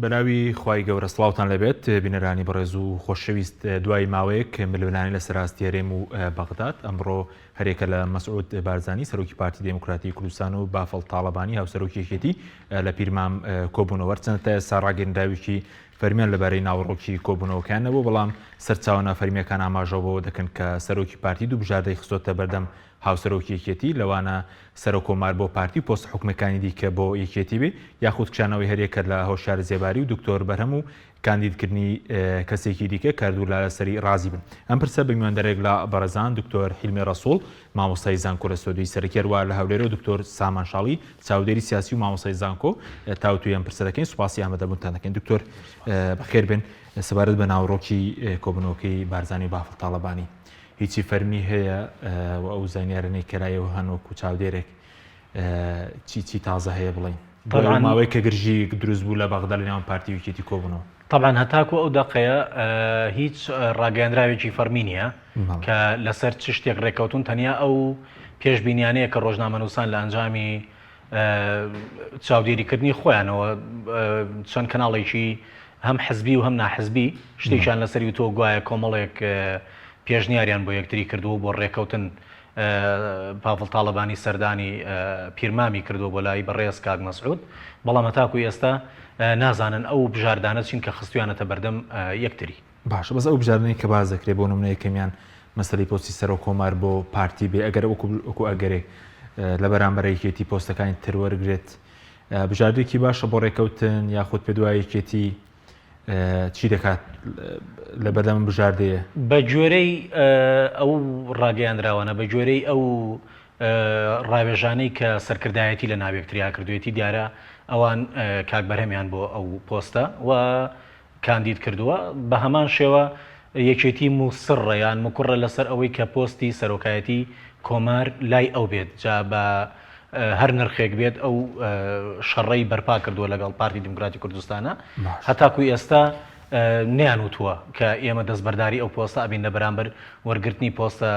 بەناوی خوای گەورە سڵاوتان لێبێت بینەرانی بەڕێز و خۆشەویست دوای ماوەیەک ململانێ لە سەراستی هەرێم و بەغداد ئەمڕۆ هەرێکە لە مەسعود بارزانی سەرۆکی پارتی دێموکراتی کوردستان و بافڵ تاڵەبانی هاوسەرۆکی یەکێتی لە پیرمام کۆبوونەوە هەرچەندە تا ئێستا ڕاگەیەندراوێکی فەرمیان لەبارەی ناوەڕۆکی کۆبوونەوەکەیان نەبوو بەڵام سەرچاوە نافەرمییەکان ئاماژە بەوە دەکەن کە سەرۆکی پارتی دوو بژاردەی خستۆتە بەردەم هاوسەرۆکی یەکێتی، لەوانە سەرۆککۆمار بۆ پارتی و پۆستە حکومییەکانی دیکە بۆ یەکێتی بێ، یاخود کشانەوەی هەریەکە لە هۆشیار زێباری و دکتۆر بەرهەم و کاندیدکردنی کەسێکی دیکە کە هەردوولا لەسەری ڕازی بن. ئەم پرسە بە میواندارێک لە بەڕێزان دکتۆر حیلمی ڕەسوڵ، مامۆستای زانکۆ لە ستۆدیۆی سەرەکی هەروەها لە هەولێرەوە دکتۆر سامان شاڵی، چاودێری سیاسی و مامۆستای زانکۆ تاوتوێی ئەم پرسە دەکەین. سوپاسی ئامادەبوونتان دەکەین. دکتۆر بەخێر بێن. سەبارەت بە ناوەڕۆکی کۆبوونەوەکەی بارزانی و بافڵ تاڵەبانی، هیچی فەرمی هەیە و ئەو زانیارانەی کە لای ئێوە هەن وەکو چاودێرێک چی چی تازە هەیە بڵێین دوای ماوەی کە گرژی دروست بوو لە بەغدا لە نێوان پارتی و یەکێتی کۆبوونەوە؟ تەبعەن هەتاکو ئەو دەقەیە هیچ ڕاگەیەندراوێکی فەرمی نییە کە لەسەر چ شتێک ڕێککەوتون تەنیا ئەو پێشبینیانەیە کە ڕۆژنامەنووسان لە ئەنجامی چاودێریکردنی خۆیانەوە چەند کەناڵێکی هەم حزبی و هەم ناحزبی شتێکیان لەسەری وتووە گوایە کۆمەڵێک پێشنیاریان بۆ یەکتری کردووە بۆ ڕێکەوتن پاڤڵ تاڵەبانی سەردانی پیرمامی کردووە بۆ لای بەڕێز کاک مەسعود بەڵام هەتاکو ئێستا نازانن ئەو بژاردانە چین کە خستویانەتە بەردەم یەکتری. باشە بەس ئەو بژاردنەی کە باس دەکرێت بۆ نمونە یەکەمیان مەسەلەی پۆستی سەرۆک کۆمار بۆ پارتی بێ ئەگەر وەکو وەکو ئەگەرێک لە بەرامبەر یەکێتی پۆستەکانی تر وەرگرێت بژاردێکی باشە بۆ ڕێکەوتن یاخود پێ دوای یەکێتی چی دەکات لە بەردەم بژاردەیە؟ بە گوێرەی ئەو ڕاگەیاندراوانە بە گوێرەی ئەو ڕاوێژانەی کە سەرکردایەتی لە ناوێکتریا کردوێتی دیارە ئەوان کاک بەرهەمیان بۆ ئەو پۆستە و کاندید کردووە، بە هەمان شێوە یەکێتی موسڕە یان مکوڕە لەسەر ئەوەی کە پۆستی سەرۆکایەتی کۆمار لای ئەو بێت، جا بە هەر نرخێک بێت ئەو شەڕەی بەرپا کردووە لەگەڵ پارتی دیموکراتی کوردستانە، هەتاکو ئێستا نەیانوتووە کە ئێمە دەستبەرداری ئەو پۆستە ئەبین لە بەرامبەر وەرگرتنی پۆستە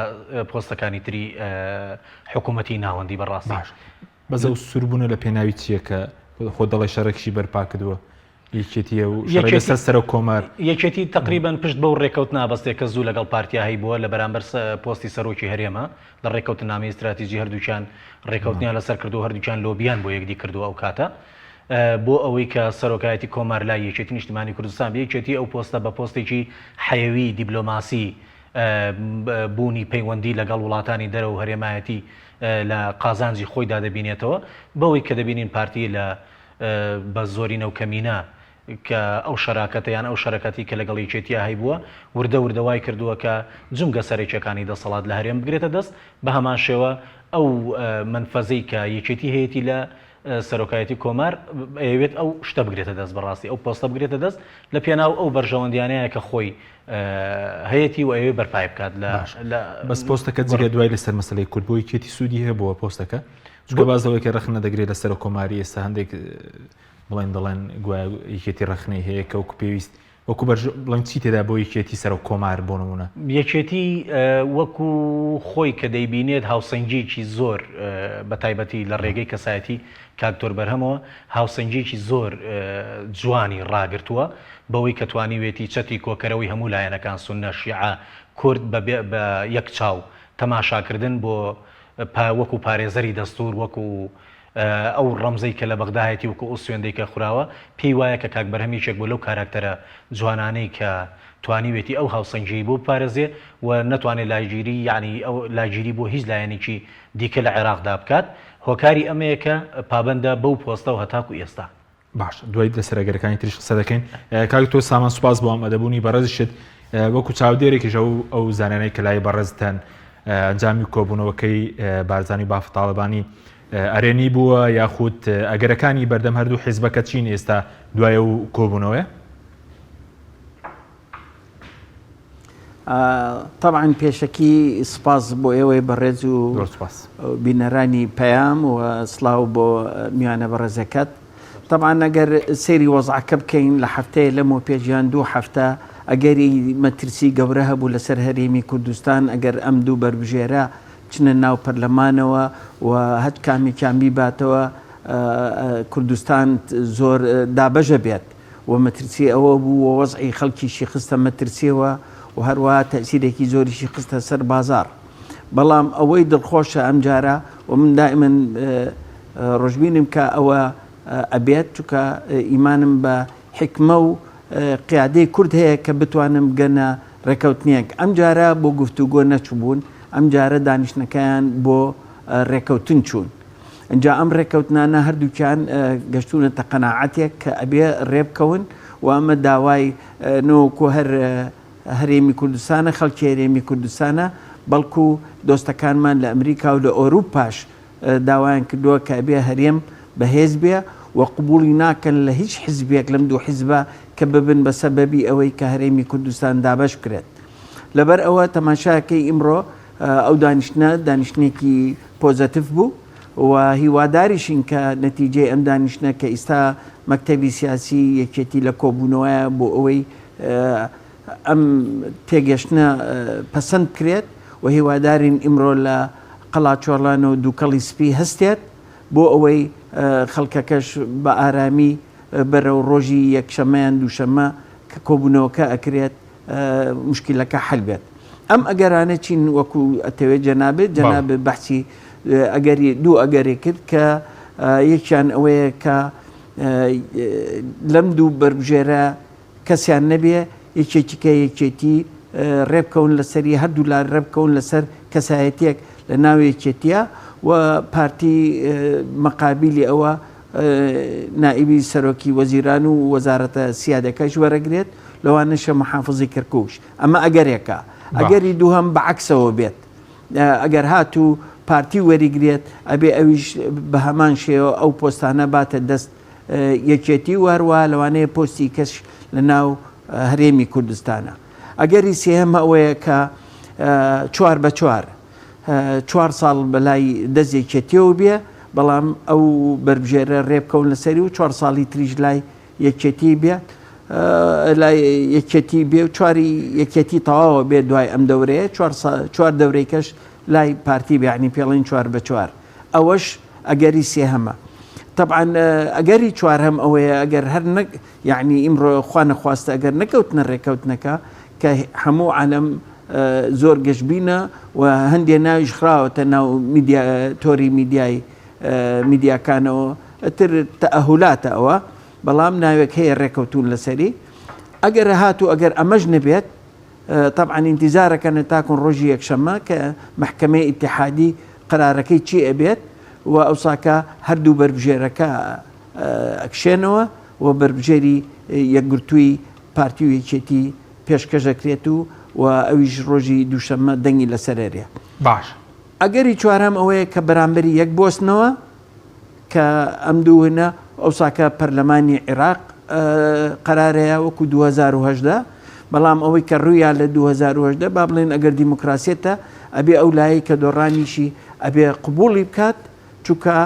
پۆستەکانی تری حکوومەتی ناوەندی بەڕاستی. بەس ئەو سووربوونە لە پێناوی چییە کە خۆ دەڵێ شەڕێکیشی بەرپا کردووە؟ یەکێتیە و شەڕی لەسەر سەرۆک کۆمار. یەکێتی تەقریبەن پشت بەو ڕێکەوتنە ئەبەستێ کە زوو لەگەڵ پارتیا هەیبووە لە بەرامبەر پۆستی سەرۆکی هەرێمە لە ڕێکەوتنامەی ئیستراتیجی هەردووکیان ڕێکەوتنیان لەسەر کردووە هەردووکیان لۆبیان بۆ یەکدی کردووە ئەو کاتە بۆ ئەوەی کە سەرۆکایەتی کۆمار لای یەکێتی نیشتیمانی کوردستان بێ یەکێتی ئەو پۆستە بە پۆستێکی حەیەوی دیبلۆماسی بوونی پەیوەندی لەگەڵ وڵاتانی دەرەوە و هەرێمایەتی لە قازانجی خۆیدا دەبینێتەوە بەوەی کە دەبینین پارتی لە بە زۆرینە و کەمینە کە ئەو شەراکەتە یان ئەو شەرەکەتی کە لەگەڵ یەکێتیا هەیبووە وردە وردە وای کردووە کە جومگە سەرەکیەکانی دەسەڵات لە هەرێم بگرێتە دەست بە هەمان شێوە ئەو مەنفەزەی کە یەکێتی هەیەتی لە سەرۆکایەتی کۆمار ئەیەوێت ئەو شتە بگرێتە دەست بەڕاستی ئەو پۆستە بگرێتە دەست لە پێناو ئەو بەرژەوەندیانەیە کە خۆی هەیەتی و ئەیەوێت بەرپای بکات لە بەس پۆستەکە جگە دوای لەسەر مەسەلەی کورد بۆ یەکێتی سوودی هەبووە پۆستەکە چونکە باس لەوەی کە ڕەخنە دەگرێت لە سەرۆک کۆماری ئێستا هەندێک بڵێن دەڵێن گوایە یەکێتی ڕەخنەی هەیە کە وەکو پێویست وەکو بەرژ بڵێن چی تێدا بۆ یەکێتی سەرۆک کۆمار بۆ نمونە؟ یەکێتی وەکو خۆی کە دەیبینێت هاوسەنگیەکی زۆر بە تایبەتی لە ڕێگەی کەسایەتی کاک دکتۆر بەرهەمەوە هاوسەنگیەکی زۆر جوانی ڕاگرتووە بەوەی کە توانیوێتی چەتری کۆکەرەوەی هەموو لایەنەکان سوننە شیعە کورد بە بە یەک چاو تەماشاکردن بۆ پا وەکو پارێزەری دەستوور وەکو ئەو ڕەمزەی کە لە بەغدا هەیەتی وەکو ئەو سوێندەی کە خوراوە پێی وایە کە کاک بەرهەم یەکێک بووە لەو کاراکتەرە جوانانەی کە توانیوێتی ئەو هاوسەنگیەی بۆ بپارێزێ و نەتوانێ لاگیری یەعنی ئەو لاگیری بۆ هیچ لایەنێکی دیکە لە عێراقدا بکات هۆکاری ئەمەیە کە پابەندە بەو پۆستەوە هەتاکو ئێستا. باشە دوای لەسەر ئەگەرەکانی تریش قسە دەکەین کاک تۆ سامان سوپاس بۆ ئامادەبوونی بەڕێزیشت وەکو چاودێرێکیش ئەو ئەو زانانەی کە لای بەڕێزتان ئەنجامی کۆبوونەوەکەی بارزانی بافڵ تاڵەبانی ئەرێنی بووە یاخود ئەگەرەکانی بەردەم هەردوو حیزبەکە چین ئێستا دوای ئەو کۆبوونەوەیە؟ تەبعەن پێشەکی سپاس بۆ ئێوەی بەڕێز و بینەرانی پەیام و سڵاو بۆ میوانە بەڕێزەکەت. تەبعەن ئەگەر سەیری وەزعەکە بکەین لە هەفتەیە لەمەو پێش یان دوو هەفتە ئەگەری مەترسی گەورە هەبوو لەسەر هەرێمی کوردستان ئەگەر ئەم دوو بەربژێرە بچنە ناو پەرلەمانەوە و هەچ کامێکیان بیباتەوە کوردستان زۆر دابەشە بێت. و مەترسی ئەوە بوو و وەزعی خەڵکیشی خستە مەترسیەوە و هەروەها تەئسیرێکی زۆریشی خستە سەر بازاڕ. بەڵام ئەوەی دڵخۆشە ئەمجارە و من دائیمەن ڕۆشبینم کە ئەوە ئەبێت چونکە ئیمانم بە حیکمە و قیادەی کورد هەیە کە بتوانن بگەنە ڕێکەوتنێک. ئەمجارە بۆ گفتوگۆ نەچووبوون، ئەمجارە دانیشتنەکەیان بۆ ڕێکەوتن چوون. ئینجا ئەم ڕێکەوتنانە هەردووکیان گەشتوونەتە قەناعەتێک کە ئەبێ ڕێبکەون و ئەمە داوای نەوەکو هەر هەرێمی کوردستانە، خەڵکی هەرێمی کوردستانە، بەڵکو دۆستەکانمان لە ئەمریکا و لە ئۆروپاش داوایان کردووە کە ئەبێ هەرێم بەهێز بێ و قبوڵی ناکەن لە هیچ حزبێک لەم دوو حزبە کە ببن بە سەبەبی ئەوەی کە هەرێمی کوردستان دابەش بکرێت. لەبەر ئەوە تەماشاکەی ئیمڕۆ ئەو دانیشتنە دانیشتنێکی پۆزەتیڤ بوو و هیواداریشین کە نەتیجەی ئەم دانیشتنە کە ئیستا مەکتەبی سیاسی یەکێتی لە کۆبوونەوەیە بۆ ئەوەی ئەم تێگەشتنە پەسەند بکرێت و هیوادارین ئیمڕۆ لە قەڵاچۆڵان و دووکەڵی سپی هەستێت بۆ ئەوەی خەڵکەکەش بە ئارامی بەرەو ڕۆژی یەکشەممە یان دووشەممە کە کۆبوونەوەکە ئەکرێت موشکیلەکە حەل بێت. ئەم ئەگەرانە چین وەکو ئەتەوێت جەنابت جەنابت بەحسی ئەگەری دوو ئەگەری کرد کە یەکیان ئەوەیە کە لەم دوو بەربژێرە کەسیان نەبێ یەکێکی کە یەکێتی ڕێبکەون لەسەری هەردوو لا ڕێبکەون لەسەر کەسایەتێک لە ناو یەکێتیە و پارتی مەقابیلی ئەوە نائیبی سەرۆکی وەزیران و وەزارەتە سیادەکەش وەرەگرێت لەوانەشە محافزی کەرکوکش ئەمە ئەگەرێکە ئەگەری دووهەم بە عەکسەوە بێت ئەگەر هاتوو پارتی وەریگرێت ئەبێ ئەویش بە هەمان شێوە ئەو پۆستانە باتە دەست یەکێتی و هەروەها لەوانەیە پۆستی کەش لە ناو هەرێمی کوردستانە. ئەگەری سێهەم ئەوەیە کە چوار بە چوار چوار ساڵ بەلای دەست یەکێتیەوە بێ بەڵام ئەو بەربژێرە رێبکەون لەسەری و چوار ساڵی تریش لای یەکێتی بێ لای یەکێتی بێ و چواری یەکێتی تەواوە بێ دوای ئەم دەورەیە چوار دەورەی کەش لای پارتی بێ یعنی پێڵین چوار بە چوار ئەوەش ئەگەری سێهەمە طبعا ئەگەری چوارهەم ئەوەیە ئەگەر هەر نەک یعنی ئیمڕۆ خوا نەخواستە ئەگەر نەکەوتنە ڕێکەوتنەکە کە هەموو عالەم زۆر گەشبینە و هەندێ ناویش خراوەتە ناو میدیا تۆری میدیای میدیاکانەوە ئەتر تەئەهولاتە ئەوە بەڵام ناوێک هەیە ڕێکەوتون لەسەری ئەگەر هاتوو ئەگەر ئەمەش نەبێت تەبعەن ئینتیزارەکەن تاکون ڕۆژی یەکشەممە کە مەحکەمەی ئیتیحادی قەرارەکەی چی ئەبێت و ئەوساکە هەردوو بەربژێرەکە ئەکشێنەوە و بەربژێری یەکگرتووی پارتی و یەکێتی پێشکەش ئەکرێت و و ئەویش ڕۆژی دووشەممە دەنگی لەسەر ئەرێ. باش. ئەگەری چوارەم ئەوەیە کە بەرامبەری یەک بوەستنەوە کە ئەم دووهنە ئەوساکە پەرلەمانی عیراق قەرارەیە وەکو 2018 بەڵام ئەوەی کە ڕوویا لە 2018 با بڵێن ئەگەر دیموکراسیەتە ئەبێ ئەو لایەی کە دۆڕانیشی ئەبێ قبوڵی بکات چونکە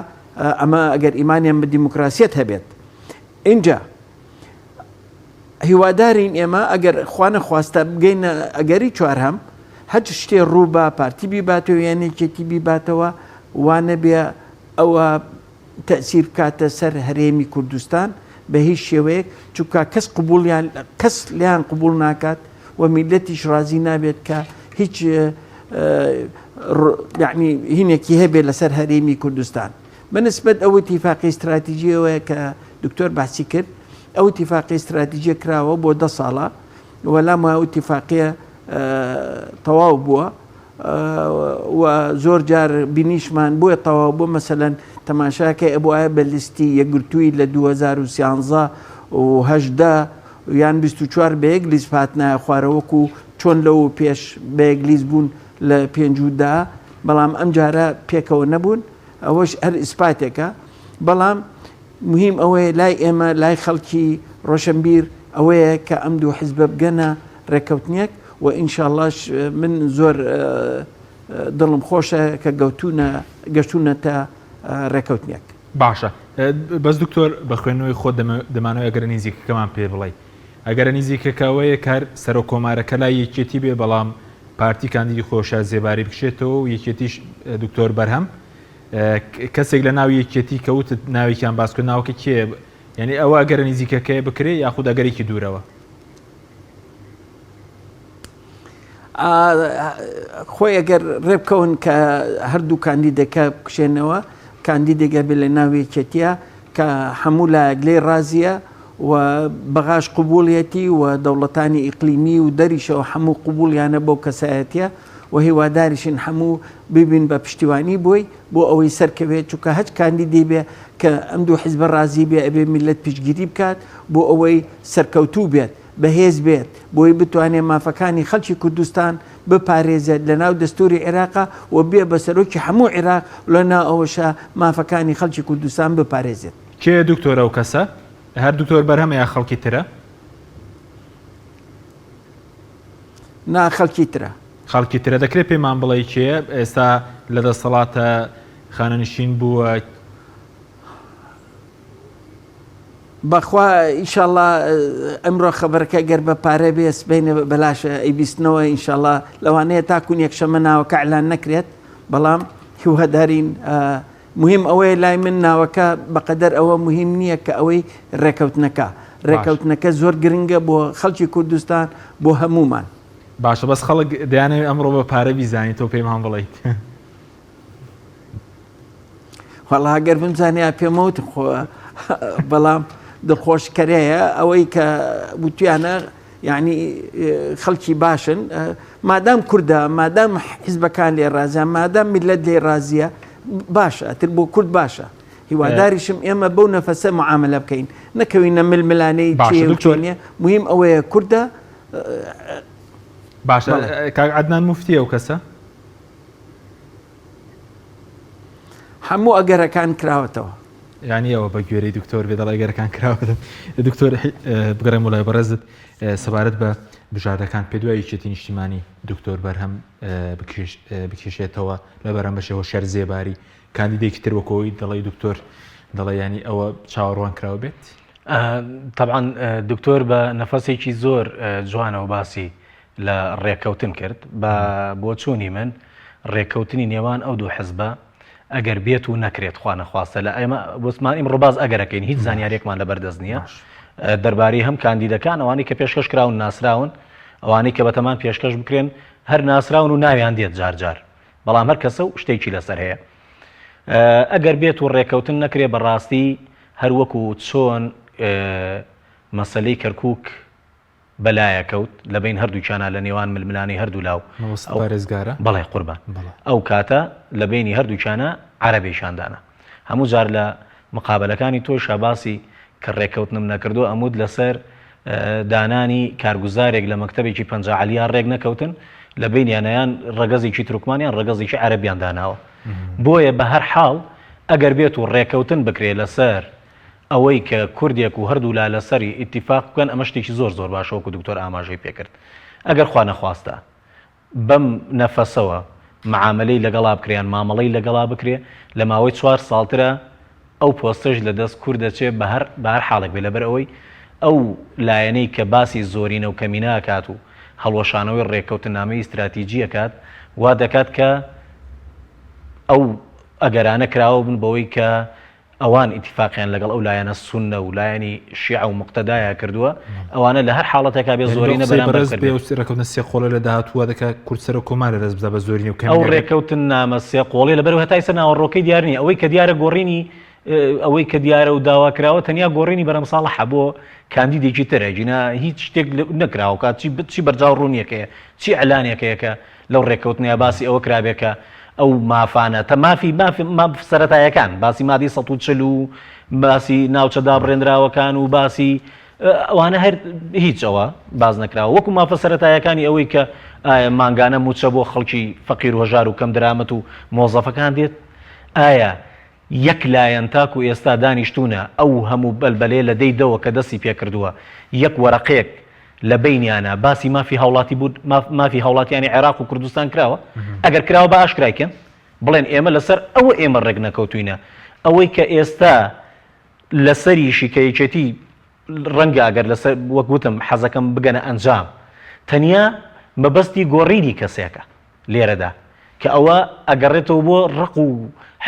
ئەمە ئەگەر ئیمانیان بە دیموکراسیەت هەبێت ئینجا هیوادارین ئێمە ئەگەر خوانەخواستە بگەینە ئەگەری چوارهەم هەچ شتێ ڕوو با پارتی بیباتەوە یان یەکێتی بیباتەوە وانەبێ ئەوە تەسیر بکاتە سەر هەرێمی کوردستان بە هیچ شێوەیەک چونکە کەس قبولیان کەس لیان قبول ناکات و میلەتیش ڕازی نابێت کە هیچ یعنی هینێکی هەبێت لەسەر هەرێمی کوردستان بە نسبەت ئەو ئیتیفاقی ستراتیجیەوەیە کە دکتۆر باسی کرد ئەو ئیتیفاقی ستراتیجیە کراوە بۆ دە ساڵە و لام وایە ئەو ئیتیفاقیە تەواو بووە و زۆر جار بینیشمان بۆیە تەواو بۆ مەسەلەن تەماشاکەی ئەبوایە بە لیستی یەکگرتووی لە 2013 و 18 یان 24 بە یەک لیست هاتنایە خوارە وەکو چۆن لەو پێش بە یەک لیست بوون لە پێنج و دا بەڵام ئەم جارە پێکەوە نەبوون ئەوەش هەر ئیسپاتێکە بەڵام موهیم ئەوەیە لای ئێمە لای خەڵکی ڕۆشنبیر ئەوەیە کە ئەم دوو حزبە بگەنە ڕێکەوتنێک و ئینشاڵاش من زۆر دڵم خۆشە کە گەوتونە گەشتونەتە ڕێکەوتنێک. باشە بەس دکتۆر بە خوێندنەوەی خۆت دەمانەوەی ئەگەرە نیزیکەکەمان پێ بڵێی ئەگەرە نیزیکەکە ئەوەیە کە هەر سەرۆک کۆمارەکە لای یەکێتی بێ بەڵام پارتی کاندیدی خۆی هۆشیار زێباری بکشێتەوە و یەکێتیش دکتۆر بەرهەم کەسێک لە ناو یەکێتی کە وتت ناوێکیان باس کرد ناوەکە کێیە؟ یعنی ئەوە ئەگەرە نزیکەکەی بکرێ یاخود ئەگەرێکی دوورەوە؟ خۆی ئەگەر ڕێبکەون کە هەردوو کاندیدەکە بکشێنەوە کاندیدێک ئەبێ لە ناو یەکێتیە کە هەموو لایەک لێی ڕازیە و بەغاش قبوڵیەتی و دەوڵەتانی ئیقلیمی و دەریشەوە هەموو قبوڵیانە بەو کەسایەتیە و هیواداریشین هەموو ببین بە پشتیوانی بۆی بۆ ئەوەی سەرکەوێت چونکە هەچ کاندیدی بێ کە ئەم دوو حیزبە ڕازی بێ ئەبێ میللەت پشتگیری بکات بۆ ئەوەی سەرکەوتوو بێت بەهێز بێت بۆی بتوانێت مافەکانی خەڵکی کوردستان بپارێزێت لەناو دەستوری عێراقا و بێ بە سەرۆکی هەموو عێراق و لەناو ئەوەشا مافەکانی خەڵکی کوردستان بپارێزێت. کێیە دکتۆر ئەو کەسە؟ هەر دکتۆر بەرهەمە یا خەڵکی ترە؟ نا خەڵکی ترە. خەڵکی ترە دەکرێت پێمان بڵێی کێیە ئێستا لە دەسەڵاتە خانەنشین بووە؟ بەخوا ئیشاڵا ئەمڕۆ خەبەرەکە گەر بە پارە بێ سبەینێ بەلاش ئەیبیستنەوە ئینشاڵا لەوانەیە تاکون یەکشەمە ناوەکە ئەلان نەکرێت بەڵام هیوادارین مهم ئەوەیە لای من ناوەکە بەقەدەر ئەوە مهم نییە کە ئەوەی ڕێکەوتنەکە ڕێکەوتنەکە زۆر گرنگە بۆ خەڵکی کوردستان بۆ هەمومان. باشە بەس خەڵک دەیانەوێت ئەمڕۆ بە پارە بیزانین تۆ پێمان بڵێیت. وەڵا گەر بمزانیا پێمەوت خۆ بەڵام دڵخۆشکەرەیە ئەوەی کە وتویانە یعنی خەڵکی باشن مادام کوردە مادام حیزبەکان لێ ڕازیان مادام میلەت لێ ڕازیە باشە ئەتر بۆ کورد باشە هیواداریشم ئێمە بەو نەفەسە معاملە بکەین نەکەوینە ململانێی باشە دکتۆر مهم ئەوەیە کوردە باشە کاک عەدنان موفتی ئەو کەسە هەموو ئەگەرەکان کراوەتەوە. یانی ئەوە بە گوێرەی دکتۆر بێ دەڵێ ئەگەرەکان کراوەتە. دکتۆر بگەڕێمەوە لای بەڕێزت سەبارەت بە بژاردەکان پێ دوای یەکێتی نیشتیمانی دکتۆر بەرهەم بکێشێتەوە لە بەرهەم بەشێ هۆشیار زێباری کاندیدێکی تر وەکۆی دەڵێ دکتۆر دەڵێ ینی ئەوە چاوەڕوان کراوە بێت طبعا دکتۆر بە نەفەسێکی زۆر جوانەوە باسی لە ڕێککەوتن کرد، بە بۆچوونی من ڕێککەوتنی نێوان ئەو دوو حزبە ئەگەر بێت و نەکرێت خوا نەخواستە لە ئێمە وتمان ئیمڕۆ باس ئەگەرەکەین هیچ زانیاریەکمان لەبەر دەست نییە دەربارەی هەم کاندیدەکان ئەوانەی کە پێشکەش کراون ناسراون ئەوانەی کە بەتەمان پێشکەش بکرێن هەر ناسراون و ناویان دێت جار جار بەڵام هەر کەسە و شتێکی لەسەر هەیە ئەگەر بێت و ڕێککەوتن نەکرێ بەڕاستی هەروەکو چۆن مەسلەی کەرکک بەلایە کەوت لە بەین هەردووکیانا لە نێوان ململانێی هەردوولا و مەبەستت پارێزگارە؟ بەڵێ قوربان. ئەو کاتە لە بەینی هەردووکیانا عەرەبێکیان دانا. هەموو جار لە مقابەلەکانی تۆیشا باسی کە ڕێککەوتنم نەکردووە ئەموت لەسەر دانانی کارگوزارێک لە مەکتەبێکی 50 عەلیا ڕێک نەکەوتن لە بەینیانا یان ڕەگەزێکی تورکمان یان ڕەگەزێکی عەرەبیان داناوە. بۆیە بە هەر حاڵ ئەگەر بێت و ڕێککەوتن بکرێ لەسەر ئەوەی کە کوردێک و هەردوولا لەسەری ئیتیفاق بکەن ئەمە شتێکی زۆر زۆر باشە وەکو دکتۆر ئاماژەی پێکرد ئەگەر خوا نەخواستە بەم نەفەسەوە معامەلەی لەگەڵا بکرێ یان مامەڵەی لەگەڵا بکرێ لە ماوەی چوار ساڵترا ئەو پۆستەش لە دەست کورد دەچێ بە هەر بە هەر حاڵێک بێ لەبەر ئەوەی ئەو لایەنەی کە باسی زۆرینە و کەمینە ئەکات و هەڵوەشانەوەی ڕێککەوتننامەی ئیستراتیجی ئەکات وا دەکات کە ئەو ئەگەرانە کراوە بن بەوەی کە ئەوان ئیتیفاقیان لەگەڵ ئەو لایەنە سوننە و لایەنی شیعە و موقتەدایا کردووە، ئەوانە لە هەر حاڵەتێکا بێ یانی بەو زۆرینە قسەی بەرامبەر بەڕێز کورد بێ بێت. ئەو ڕێکەوتنە سێ قۆڵە لە داهاتوو وا دەکا کورد سەرۆک کۆمار لە دەست بدا بە زۆرینە و ئەو کەمینە بێت. ڕێکەوتننامە سێ قۆڵیە لەبەرئەوەی هەتا ئیستا ناوەڕۆکەی دیار نییە، ئەوەی کە دیارە گۆڕینی ئەوەی کە دیارە و داوا کراوە تەنیا گۆڕینی بەرهەم ساڵحە بۆ کاندیدێکی تر ئەگینا هیچ شتێک نەکراوە کات چی چی بەرجاو ڕوونیەک هەیە چی ئیعلانێک هەیە کە لەو ڕێککەوتنەیا باسی ئەوە کرابێ کە ئەو مافانە تە مافی مافی ماف سەرەتایەکان باسی مادەی 140 و باسی ناوچە دابڕێنراوەکان و باسی ئەوانە هەر هیچ ئەوە باس نەکراوە وەکو مافە سەرەتایەکانی ئەوەی کە ئایا مانگانە موچە بۆ خەڵکی فەقیر و هەژار و کەم درامەت و مۆزەفەکان دێت ئایا یەک لایەن تاکو ئێستا دانیشتوونە ئەو هەموو بەلبەلەیە لە دەی دەوە کە دەستی پێکردووە یەک وەرەقەیەک لە بەینیانە باسی مافی هاوڵاتی بوون مافی هاوڵاتیانی عێراق و کوردستان کراوە ئەگەر کراوە با ئاشکرای کەن بڵێن ئێمە لەسەر ئەوە ئێمە ڕێک نەکەوتوینە ئەوەی کە ئێستا لەسەریشی کە یەکێتی ڕەنگە ئەگەر لەسەر وەک وتم حەزەکەم بگەنە ئەنجام تەنیا مەبەستی گۆڕینی کەسێکە لێرەدا کە ئەوە ئەگەڕێتەوە بۆ ڕق و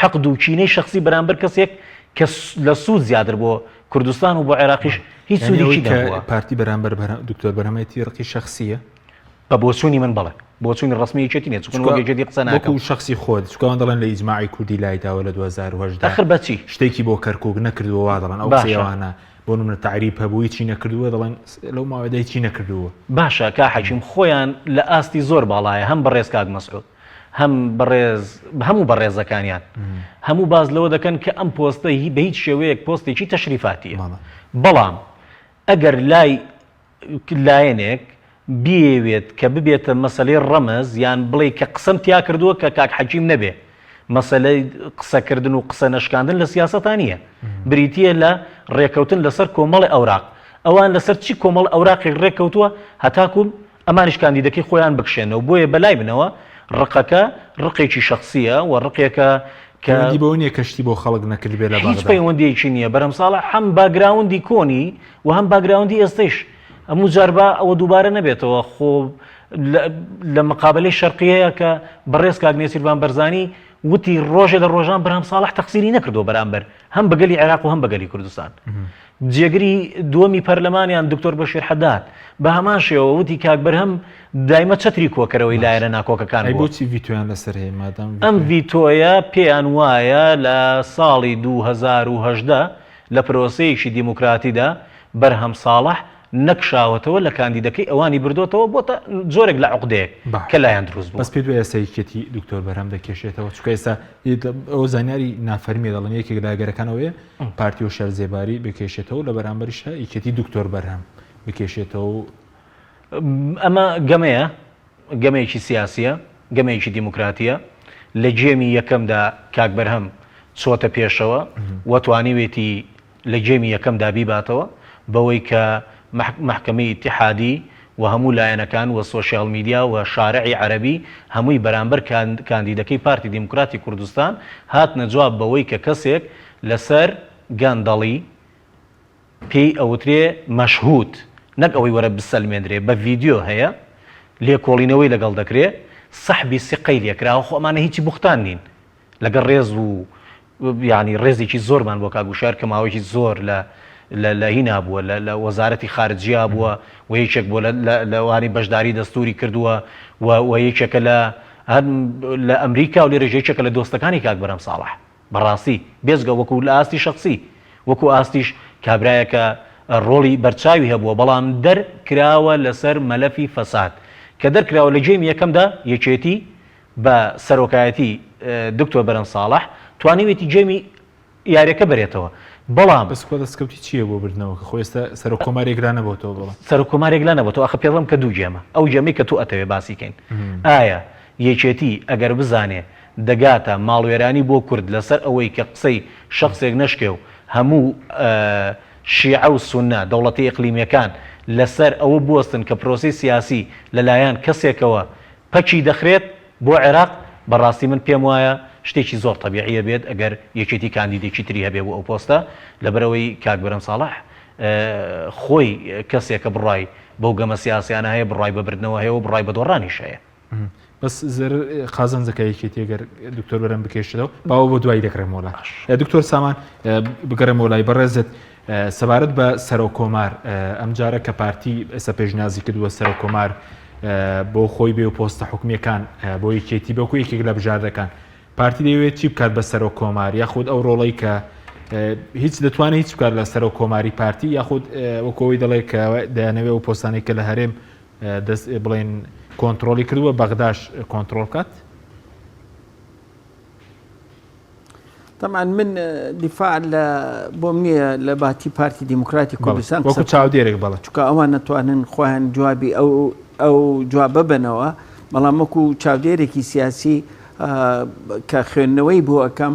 حقد و کینەی شەخسی بەرامبەر کەسێک کە لە سوود زیاتر بۆ کوردستان و بۆ عێراقیش هیچ سوودێکی نەبووە. پارتی بەرامبەر دکتۆر بەرهەمێتی ڕقی شەخسییە؟ بە بۆچوونی من بەڵێ. بۆچوونی ڕەسمی یەکێتی نیە چونکە وەک یەکێتی قسە ناکەم. وەکو شەخسی خۆت چونکە ئەوان دەڵێن لە ئیجماعی کوردی لایداوە لە 2018 ئەخر بە چی؟ شتێکی بۆ کەرکوک نەکردووە وا دەڵێن ئەو قسەی ئەوانە بۆ نمونە تەعریب هەبوو هیچی نەکردووە دەڵێن لەو ماوەیەدا هیچی نەکردووە. باشە کا حەکیم خۆیان لە ئاستی زۆر باڵایە هەم بەڕێز کاک مەسعود هەم بەڕێز هەموو بەڕێزەکانیان هەموو باس لەوە دەکەن کە ئەم پۆستە هی بە هیچ شێوەیەک پۆستێکی تەشریفاتیە بەڵام ئەگەر لای لایەنێک بیەوێت کە ببێتە مەسەلەی ڕەمز یان بڵێی کە قسەم تیا کردووە کە کاک حەکیم نەبێ مەسەلەی قسەکردن و قسە نەشکاندن لە سیاسەتا نییە بریتییە لە ڕێکەوتن لەسەر کۆمەڵی ئەوراق ئەوان لەسەر چی کۆمەڵ ئەوراقێک ڕێککەوتووە هەتاکو ئەمانیش کاندیدەکەی خۆیان بکشێنەوە بۆیە بەلای منەوە ڕقەکە ڕقێکی شەخسییە و ڕقێکە کە پەیوەندی بەوە نییە کە شتی بۆ خەڵک نەکردبێ لە هیچ بەغدا. پەیوەندییەکی نییە بەرهەم ساڵح هەم باکگراوندی کۆنی و هەم باکگراوندی ئێستەیش هەموو جار با ئەوە دووبارە نەبێتەوە خۆ لە مقابلەی شەرقیەیە کە بەڕێز کاک نێچیرڤان بەرزانی وتی ڕۆژێ لە ڕۆژان بەرهەم ساڵح تەقسیری نەکردووە بەرامبەر هەم بە گەلی عێراق و هەم بە گەلی کوردستان. جێگری دووەمی پەرلەمانیان دکتۆر بەشیر حەداد بە هەمان شێوە وتی کاک بەرهەم دایمە چەتری کۆکەرەوەی لایەنە ناکۆکەکان ئەی بووە. بۆچی ڤیتۆیان لەسەر هەیە مادام ئەم ڤیتۆیان؟ ڤیتۆیە پێیان وایە لە ساڵی 2018 لە پرۆسەیەکی دیموکراتیدا بەرهەم ساڵح نەکشاوەتەوە لە کاندیدەکەی ئەوانی بردۆتەوە بۆتە جۆرێک لە عوقدەیەک باشە کە لایان دروست بووە. بەس پێت وایە ئێستا یەکێتی دکتۆر بەرهەم دەکێشێتەوە چونکە ئێستا ئەوە زانیاری نافەرمیە دەڵێن یەکێک لە ئەگەرەکان ئەوەیە پارتی هۆشیار زێباری بکێشێتەوە لە بەرامبەریشا یەکێتی دکتۆر بەرهەم بکێشێتەوە و ئەمە گەمەیە، گەمەیەکی سیاسیە، گەمەیەکی دیموکراتیە، لە گێمی یەکەمدا کاک بەرهەم چۆتە پێشەوە و توانیوێتی لە گێمی یەکەمدا بیباتەوە بەوەی کە مەحکەمەی ئیتیحادی و هەموو لایەنەکان و سۆشیال میدیا و شارعی عەرەبی هەمووی بەرامبەر کاندیدەکەی پارتی دیموکراتی کوردستان هاتنە جواب بەوەی کە کەسێک لەسەر گەندەڵی پێی ئەوترێ مەشهود نەک ئەوەی وەرە بسەلمێندرێ بە ڤیدیۆ هەیە لێکۆڵینەوەی لەگەڵ دەکرێ سەحبی سیقەی لێکراوە خۆ ئەمانە هیچی بوختان نین لەگەڵ ڕێز و یانی ڕێزێکی زۆرمان بۆ کاک وشیار کە ماوەیەکی زۆر لە لە لە هینا بووە لە لە وەزارەتی خارجیا بووە و یەکێک بووە لە لە لەوانی بەشداری دەستوری کردووە و و یەکێکە لە هەر لە ئەمریکا و لێرەش یەکێکە لە دۆستەکانی کاک بەرهەم ساڵح بەڕاستی بێجگە وەکو لە ئاستی شەخسی وەکو ئاستیش کابرایەکە ڕۆڵی بەرچاوی هەبووە بەڵام دەر کراوە لەسەر مەلەفی فەساد کە دەرکراوە لە گێمی یەکەمدا یەکێتی بە سەرۆکایەتی دکتۆر بەرەم ساڵح توانیوێتی گێمی یاریەکە بەرێتەوە بەڵام. بەس کوا دەستکەوتی چیە بۆ بردنەوەکە خۆ ئێستا سەرۆک کۆمار یەکلا نەبۆتەوە بەڵام. سەرۆک کۆمار یەکلا نەبۆتەوە ئەخە پێڵێم کە دوو گێمە ئەو گێمەی کە تۆ ئەتەوێ باسی کەین ئایا یەکێتی ئەگەر بزانێ دەگاتە ماڵوێرانی بۆ کورد لەسەر ئەوەی کە قسەی شەخسێک نەشکێ و هەموو شیعە و سوننە دەوڵەتە ئیقلیمیەکان لەسەر ئەوە بوەستن کە پرۆسەی سیاسی لەلایەن کەسێکەوە پەکی دەخرێت بۆ عێراق، بەڕاستی من پێم وایە شتێکی زۆر تەبیعیە بێت ئەگەر یەکێتی کاندیدێکی تری هەبێ بۆ ئەو پۆستە، لەبەرئەوەی کاک بەرهەم ساڵح خۆی کەسێکە بڕوای بەو گەمە سیاسیانە هەیە، بڕوای بە بردنەوە هەیە و بڕوای بە دۆڕانیش هەیە. بەس زەرەر قازانجەکە یەکێتی ئەگەر دکتۆر بەرهەم بکێشێتەوە، با ئەوە بۆ دوایی دەگەڕێمەوە لای دکتۆر سامان، بگەڕێمەوە لای بەڕێزت. سەبارەت بە سەرۆک کۆمار ئەمجارە کە پارتی ئێستا پێشنیازی کردووە سەرۆک کۆمار بۆ خۆی بێ و پۆستە حکومیەکان بۆ یەکێتی بەکو یەکێک لە بژاردەکان پارتی دەیەوێت چی بکات بە سەرۆک کۆمار یاخود ئەو ڕۆڵەی کە هیچ دەتوانێت هیچ بکات لە سەرۆک کۆماری پارتی یاخود وەکەوەی دەڵێ کە دەیانەوێ ئەو پۆستانەی کە لە هەرێم دەست بڵێن کۆنتترۆلی کردووە بەغداش کۆنتترۆل بکات تەبعەن من دیفاع لە بۆم نییە لە باتی پارتی دیموکراتی کوردستان وەکو چاودێرێک بەڵێ چونکە ئەوان نەتوانن خۆیان جوابی ئەو ئەو جوابە بنەوە بەڵام وەکو چاودێرێکی سیاسی کە خوێندنەوەی بۆ ئەەکەم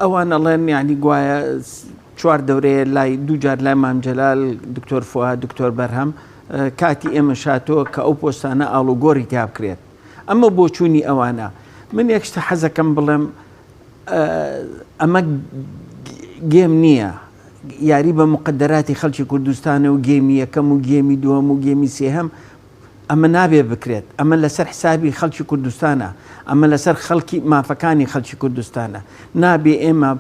ئەوان ئەڵێن یعنی گوایە چوار دەورەیە لای دوو جار لای مام جەلال دکتۆر فواد دکتۆر بەرهەم کاتی ئێمە شاتۆ کە ئەو پۆستانە ئاڵوگۆری تیا بکرێت ئەمە بۆچوونی ئەوانە. من یەک شت حەزەکەم بڵێم ئەمە گێم نییە یاری بە مقدراتی خەڵکی کوردستانە و گێمی یەکەم و گێمی دووەم و گێمی سێهەم ئەمە نابێ بکرێت ئەمە لەسەر حسابی خەڵکی کوردستانە ئەمە لەسەر خەڵکی مافەکانی خەڵکی کوردستانە نابێ ئێمە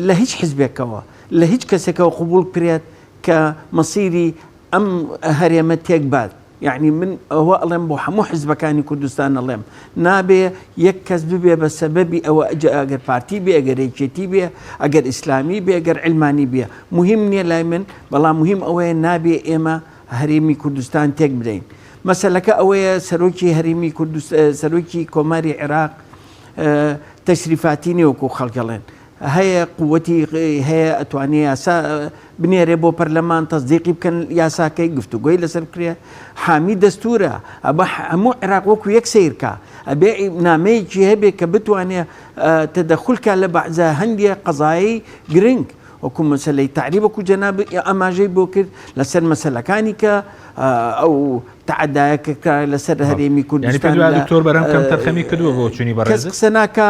لە هیچ حزبێکەوە. لە هیچ کەسێکەوە قبوڵ بکرێت کە مەسیری ئەم هەرێمە تێک بات. یەعنی من ئەوە ئەڵێم بۆ هەموو حزبەکانی کوردستان ئەڵێم نابێ یەک کەس ببێ بە سەبەبی ئەوە ئەجا ئەگەر پارتی بێ ئەگەر یەکێتی بێ ئەگەر ئیسلامی بێ ئەگەر عیلمانی بێ موهیم نییە لای من بەڵام موهیم ئەوەیە نابێ ئێمە هەرێمی کوردستان تێک بدەین مەسەلەکە ئەوەیە سەرۆکی هەرێمی کوردست سەرۆکی کۆماری عێراق تەشریفاتی نییە وەکو خەڵک ئەڵێن هەیە قوتی هەیە ئەتوانێ یاسا بنێرێ بۆ پەرلەمان تەسدیقی بکەن یاساکەی گفتوگۆی لەسەر بکرێ حامی دەستورە ئەبە هەموو عێراق وەکو یەک سەیرکا ئەبێ نامەیەکی هەبێ کە بتوانێ تەدەخول کا لە بەعزە هەندێ قەزایی گرنگ وەکو مەسەلەی تەعریب وەکو جەناب ئاماژەی بۆ کرد لەسەر مەسەلەکانی کە ئەو تەعەدایە کە کرا لەسەر هەرێمی کوردستان دکتۆر بەرهەم کەم تەرخەمی کردووە بۆ چوونی بەڕێز کەس قسە ناکا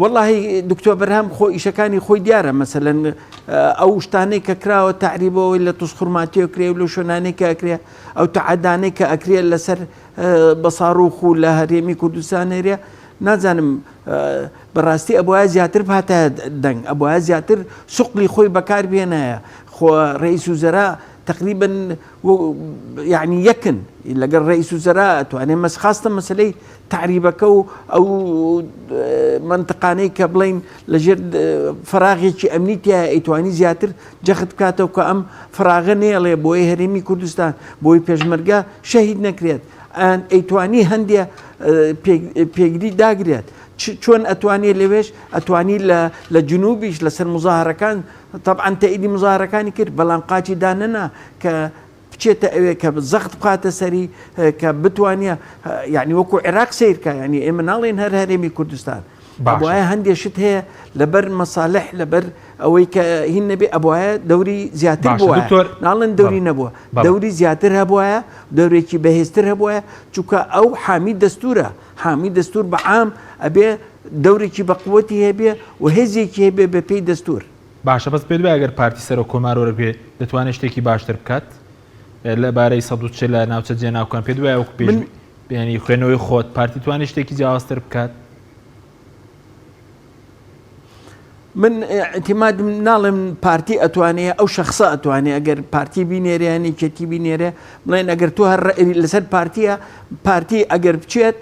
وەڵاهی دکتۆر بەرهەم خۆ ئیشەکانی خۆی دیارە مەسەلەن ئەو شتانەی کە کراوە تەعریبەوەی لە توزخورماتیەوە کرێ و لەو شوێنانەی کە ئەکرێ ئەو تەعەدانەی کە ئەکرێ لەسەر بە ساڕوخ و لە هەرێمی کوردستان هەرێ نازانم بەڕاستی ئەبواە زیاتر بهاتە دەنگ ئەبواە زیاتر سوقلی خۆی بەکار بێنایە خۆ ڕئیس و زەرا تقریبا یعنی یەکن لەگەڵ ڕئیس و زەرا توانێ مەس خاستە مەسلەی تەعریبەکە و ئەو مەنتقانەی کە بڵێین لەژێر فەراغێکی ئەمنی تایە ئەیتوانی زیاتر جەخت بکاتەوە کە ئەم فراغە نێڵێ بۆی هەرێمی کوردستان بۆی پێشمەرگە شەهید نەکرێت ئەیتوانی هەندێ پێگری داگرێت چۆن ئەتوانێت لەوێش ئەتوانی لە جنوبیش لەسەر مزاهرەکان طبعا تەئیدی مزاهرەکانی کرد بەڵام قاچی دانەنا کە بچێتە ئەوێ کە زەخت بخاتە سەری کە بتوانێ یعنی وەکو عێراق سیرکە یعنی ئێمە ناڵێن هەر هەرێمی کوردستان باشە هەندێک شت هەیە لەبەر مەسالح لەبەر ئەوەی کە هین نەبێ ئەبواە دەوری زیاتر بووە ناڵێن دەوری نەبووە دەوری زیاتر هەبواە دەورێکی بەهێزتر هەبواە چونکە ئەو حامی دەستورە حامی دەستور بە عام ئەبێ دەورێکی بەقوەتی هەبێ و هێزێکی هەبێ بە پێی دەستور. باشە بەس پێت وایە گەر پارتی سەرۆک کۆمار وەربگرێ دەتوانێت شتێکی باشتر بکات لە بارەی 140 لە ناوچە جێناوکان پێت وایە وەکو پێش ینی خوێنەوەی خۆت پارتی توانێت شتێکی جیاوازتر بکات؟ من اعتمادم ناڵێم پارتی ئەتوانێ ئەو شخصە ئەتوانێ ئەگەر پارتی بینێرێ یان یەکێتی بینێرێ بڵێن ئەگەر تۆ هەر لەسەر پارتیە پارتی ئەگەر بچێت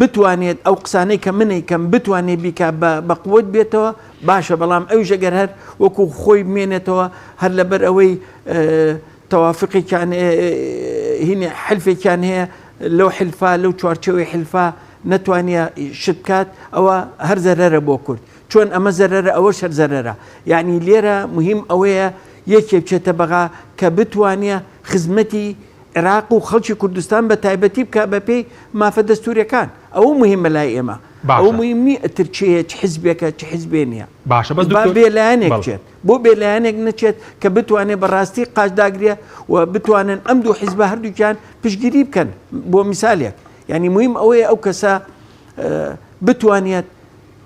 بتوانێت ئەو قسانەی کە من ئەیکەم بتوانێت بیکا بە بە قوت بێتەوە باشە بەڵام ئەویش ئەگەر هەر وەکو خۆی بمێنێتەوە هەر لەبەر ئەوەی تەوافقێکیان هینێ حلفێکیان هەیە لەو حلفا لەو چوارچەوەی حلفا نەتوانیە شت بکات ئەوە هەر زەرەرە بۆ کورد چۆن ئەمە زەرەرە ئەوەش هەر زەرەرە یعنی لێرە مهم ئەوەیە یەکێ بچێتە بەغا کە بتوانێ خزمەتی عێراق و خەڵکی کوردستان بە تایبەتی بکا بە پێی مافە دەستوریەکان ئەوە موهیمە لای ئێمە ئەوە باشە. موهیم نیە ئیتر کێیە چ حزبێکە چ حزبێ نیە باشە بەس با دکتۆر بێ لایەنێک بەڵێ. بچێت بۆ بێ لایەنێک نەچێت کە بتوانێ بە ڕاستی قاچ داگرێ و بتوانن ئەم دوو حزبە هەردووکیان پشتگیری بکەن بۆ میسالێک یانی موهیم ئەوەیە ئەو کەسە بتوانێت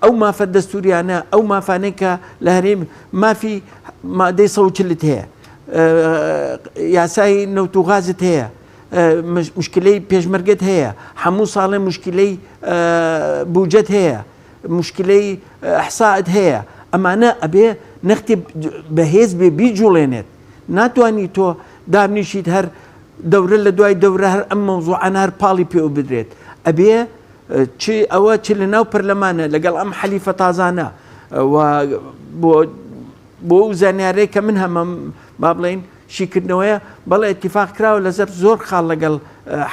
ئەو مافە دەستوریانە، ئەو مافانەی کە لە هەرێم مافی مادەی 140 هەیە، یاسای نەوت و غازت هەیە، مشکلەی پێشمەرگەت هەیە، هەموو ساڵێ مشکلەی بوجەت هەیە، مشکلەی ئەحسائت هەیە، ئەمانە ئەبێ نەختی بەهێز بێ بیجوڵێنێت. ناتوانی تۆ دابنیشیت هەر دەورە لە دوای دەورە هەر ئەم مەوزوعانە هەر پاڵی پێوە بدرێت. ئەبێ چ ئەوە چ لە ناو پەرلەمانە لەگەڵ ئەم حەلیفە تازانە و بۆ بۆ ئەو زانیارەی کە من هەمە با بڵێین شیکردنەوەیە بەڵێ اتفاق کراوە لەسەر زۆر خاڵ لەگەڵ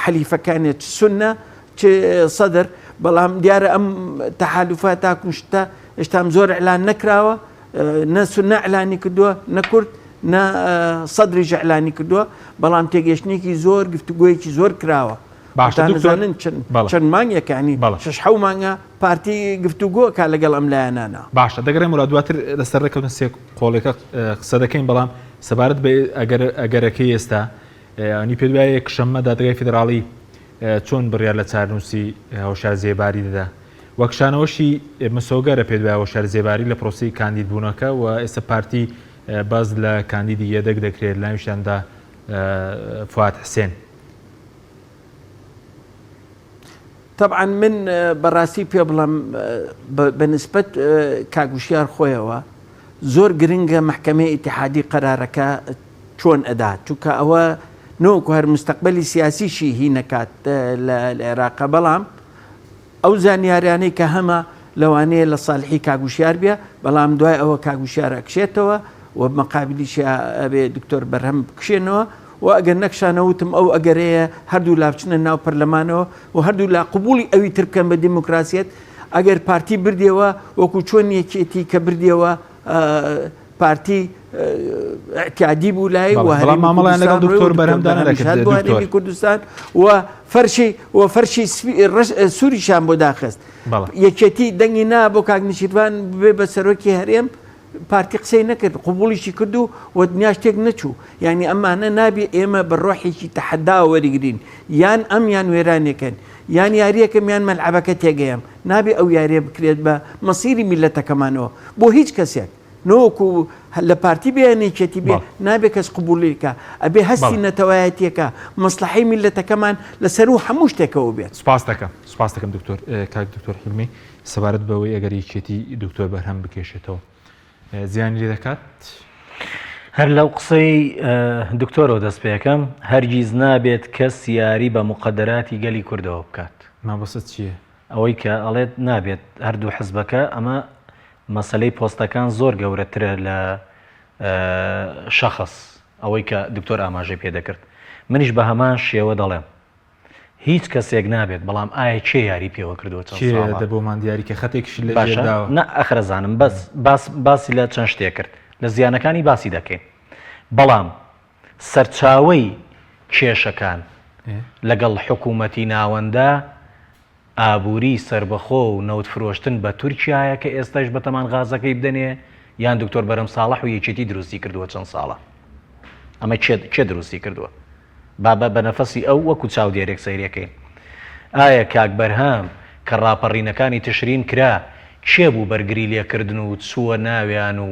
حەلیفەکانێ چ سوننە چ سەدر بەڵام دیارە ئەم تەحالوفە تاکو شتە هێشتام زۆر ئیعلان نەکراوە نە سوننە ئیعلانی کردووە نە کورد نە سەدریش ئیعلانی کردووە بەڵام تێگەشتنێکی زۆر گفتوگۆیەکی زۆر کراوە باشە خۆتان دکتۆر ئەزانن چەند بەڵێ چەند مانگێکە یانی بەڵێ. شەش حەو مانگە پارتی گفتوگۆ ئەکا لەگەڵ ئەم لایەنانە. باشە دەگەڕێمەوە دواتر لەسەر ڕێککەوتن سێ قۆڵێکە قسە دەکەین بەڵام سەبارەت بە ئەگەر ئەگەرەکەی ئێستا ئەنی پێت وایە یەکشەممە دادگای فیدراڵی چۆن بڕیار لە چارنووسی هۆشیار زێباری دەدا و کشانەوەشی مسۆگەرە پێت وایە هۆشیار زێباری لە پرۆسەی کاندید بوونەکە و ئێستا پارتی باز لە کاندیدی یەدەگ دەکرێت لەناویشیاندا فواد حسێن. تەبعەن من بەڕاستی پێ بڵێم بە نسبەت کاک وشیار خۆیەوە. زۆر گرنگە مەحکەمەی ئیتیحادی قەرارەکە چۆن ئەدات چونکە ئەوە نەوەکو هەر مستەقبەلی سیاسیشی هی نەکات لە عێراقە بەڵام ئەو زانیاریانەی کە هەمە لەوانەیە لە ساڵحی کاک وشیار بێ بەڵام دوای ئەوە کاک وشیار ئەکشێتەوە و مەقابلیشیا ئەبێ دکتۆر بەرهەم بکشێنەوە و ئەگەر نەکشانەوە وتم ئەو ئەگەرەیە هەردوو لا بچنە ناو پەرلەمانەوە و هەردوو لا قبوڵی ئەوی تر بکەن بە دیموکراسیەت ئەگەر پارتی بردیەوە وەکو چۆن یەکێتی کە بردیەوە پارتی اعتیادی بوو لای و بەڵام مامەڵەیان لەگەڵ دکتۆر بەرهەمدا نەدەکرد بۆ هەرێمی کوردستان و فەرشی و فەرشی سووریشان بۆ داخست یەکێتی دەنگی نا بۆ کاک نشیروان ببێ بە سەرۆکی هەرێم پارتی قسەی نەکرد قوبوڵیشی کرد و و دنیاش تێک نەچوو یعنی ئەمانە نابێ ئێمە بە ڕۆحێکی تەحەدا وەریگرین یان ئەم یان وێرانێکن یان یاریەکەم یان مەلعەبەکە تێگەیەم نابێ ئەو یاریە بکرێت بە مەسیری میلەتەکەمانەوە بۆ هیچ کەسێک نەوەکو لە پارتی بێ یان یەکێتی بێ نابێ کەس قبوڵی بکا ئەبێ هەستی نەتەوایەتیەکە مەسلحەی میلەتەکەمان لە سەروو هەموو شتێکەوە بێت. سوپاست دەکەم سوپاست دەکەم دکتۆر کاک دکتۆر حیلمی سەبارەت بەوەی ئەگەر یەکێتی دکتۆر بەرهەم بکێشێتەوە زیانی لێ دەکات؟ هەر لەو قسەی دکتۆرەوە دەست پێکەم هەرگیز نابێت کەس یاری بە مقەدەراتی گەلی کوردەوە بکات. مەبەستت چییە؟ ئەوەی کە ئەڵێت نابێت هەردوو حزبەکە ئەمە مەسەلەی پۆستەکان زۆر گەورەترە لە شەخس ئەوەی کە دکتۆر ئاماژەی پێ دەکرد منیش بە هەمان شێوە دەڵێم هیچ کەسێک نابێت بەڵام ئایا کێ یاری پێوە کردووە چەند کێ ساڵە؟ دە بۆمان دیاری کە خەتێکیشی لە ژێر باشە داوە. نا ئەخر ئەزانم بەس باس باسی لە چەند شتێک کرد لە زیانەکانی باسی دەکەین بەڵام سەرچاوەی کێشەکان لەگەڵ حکوومەتی ناوەندە ئابووری سەربەخۆ و نەوت فرۆشتن بە تورکیایە کە ئێستایش بەتەمان غازەکەی بدەنێ یان دکتۆر بەرەم ساڵح و یەکێتی دروستی کردووە چەند ساڵە ئەمە کێ کێ دروستی کردووە با بە بە نەفەسی ئەو وەکو چاودێرێک سەیرێکەین ئایا کاک بەرهەم کە ڕاپەڕینەکانی تشرین کرا کێ بوو بەرگری لێکردن و چووە ناویان و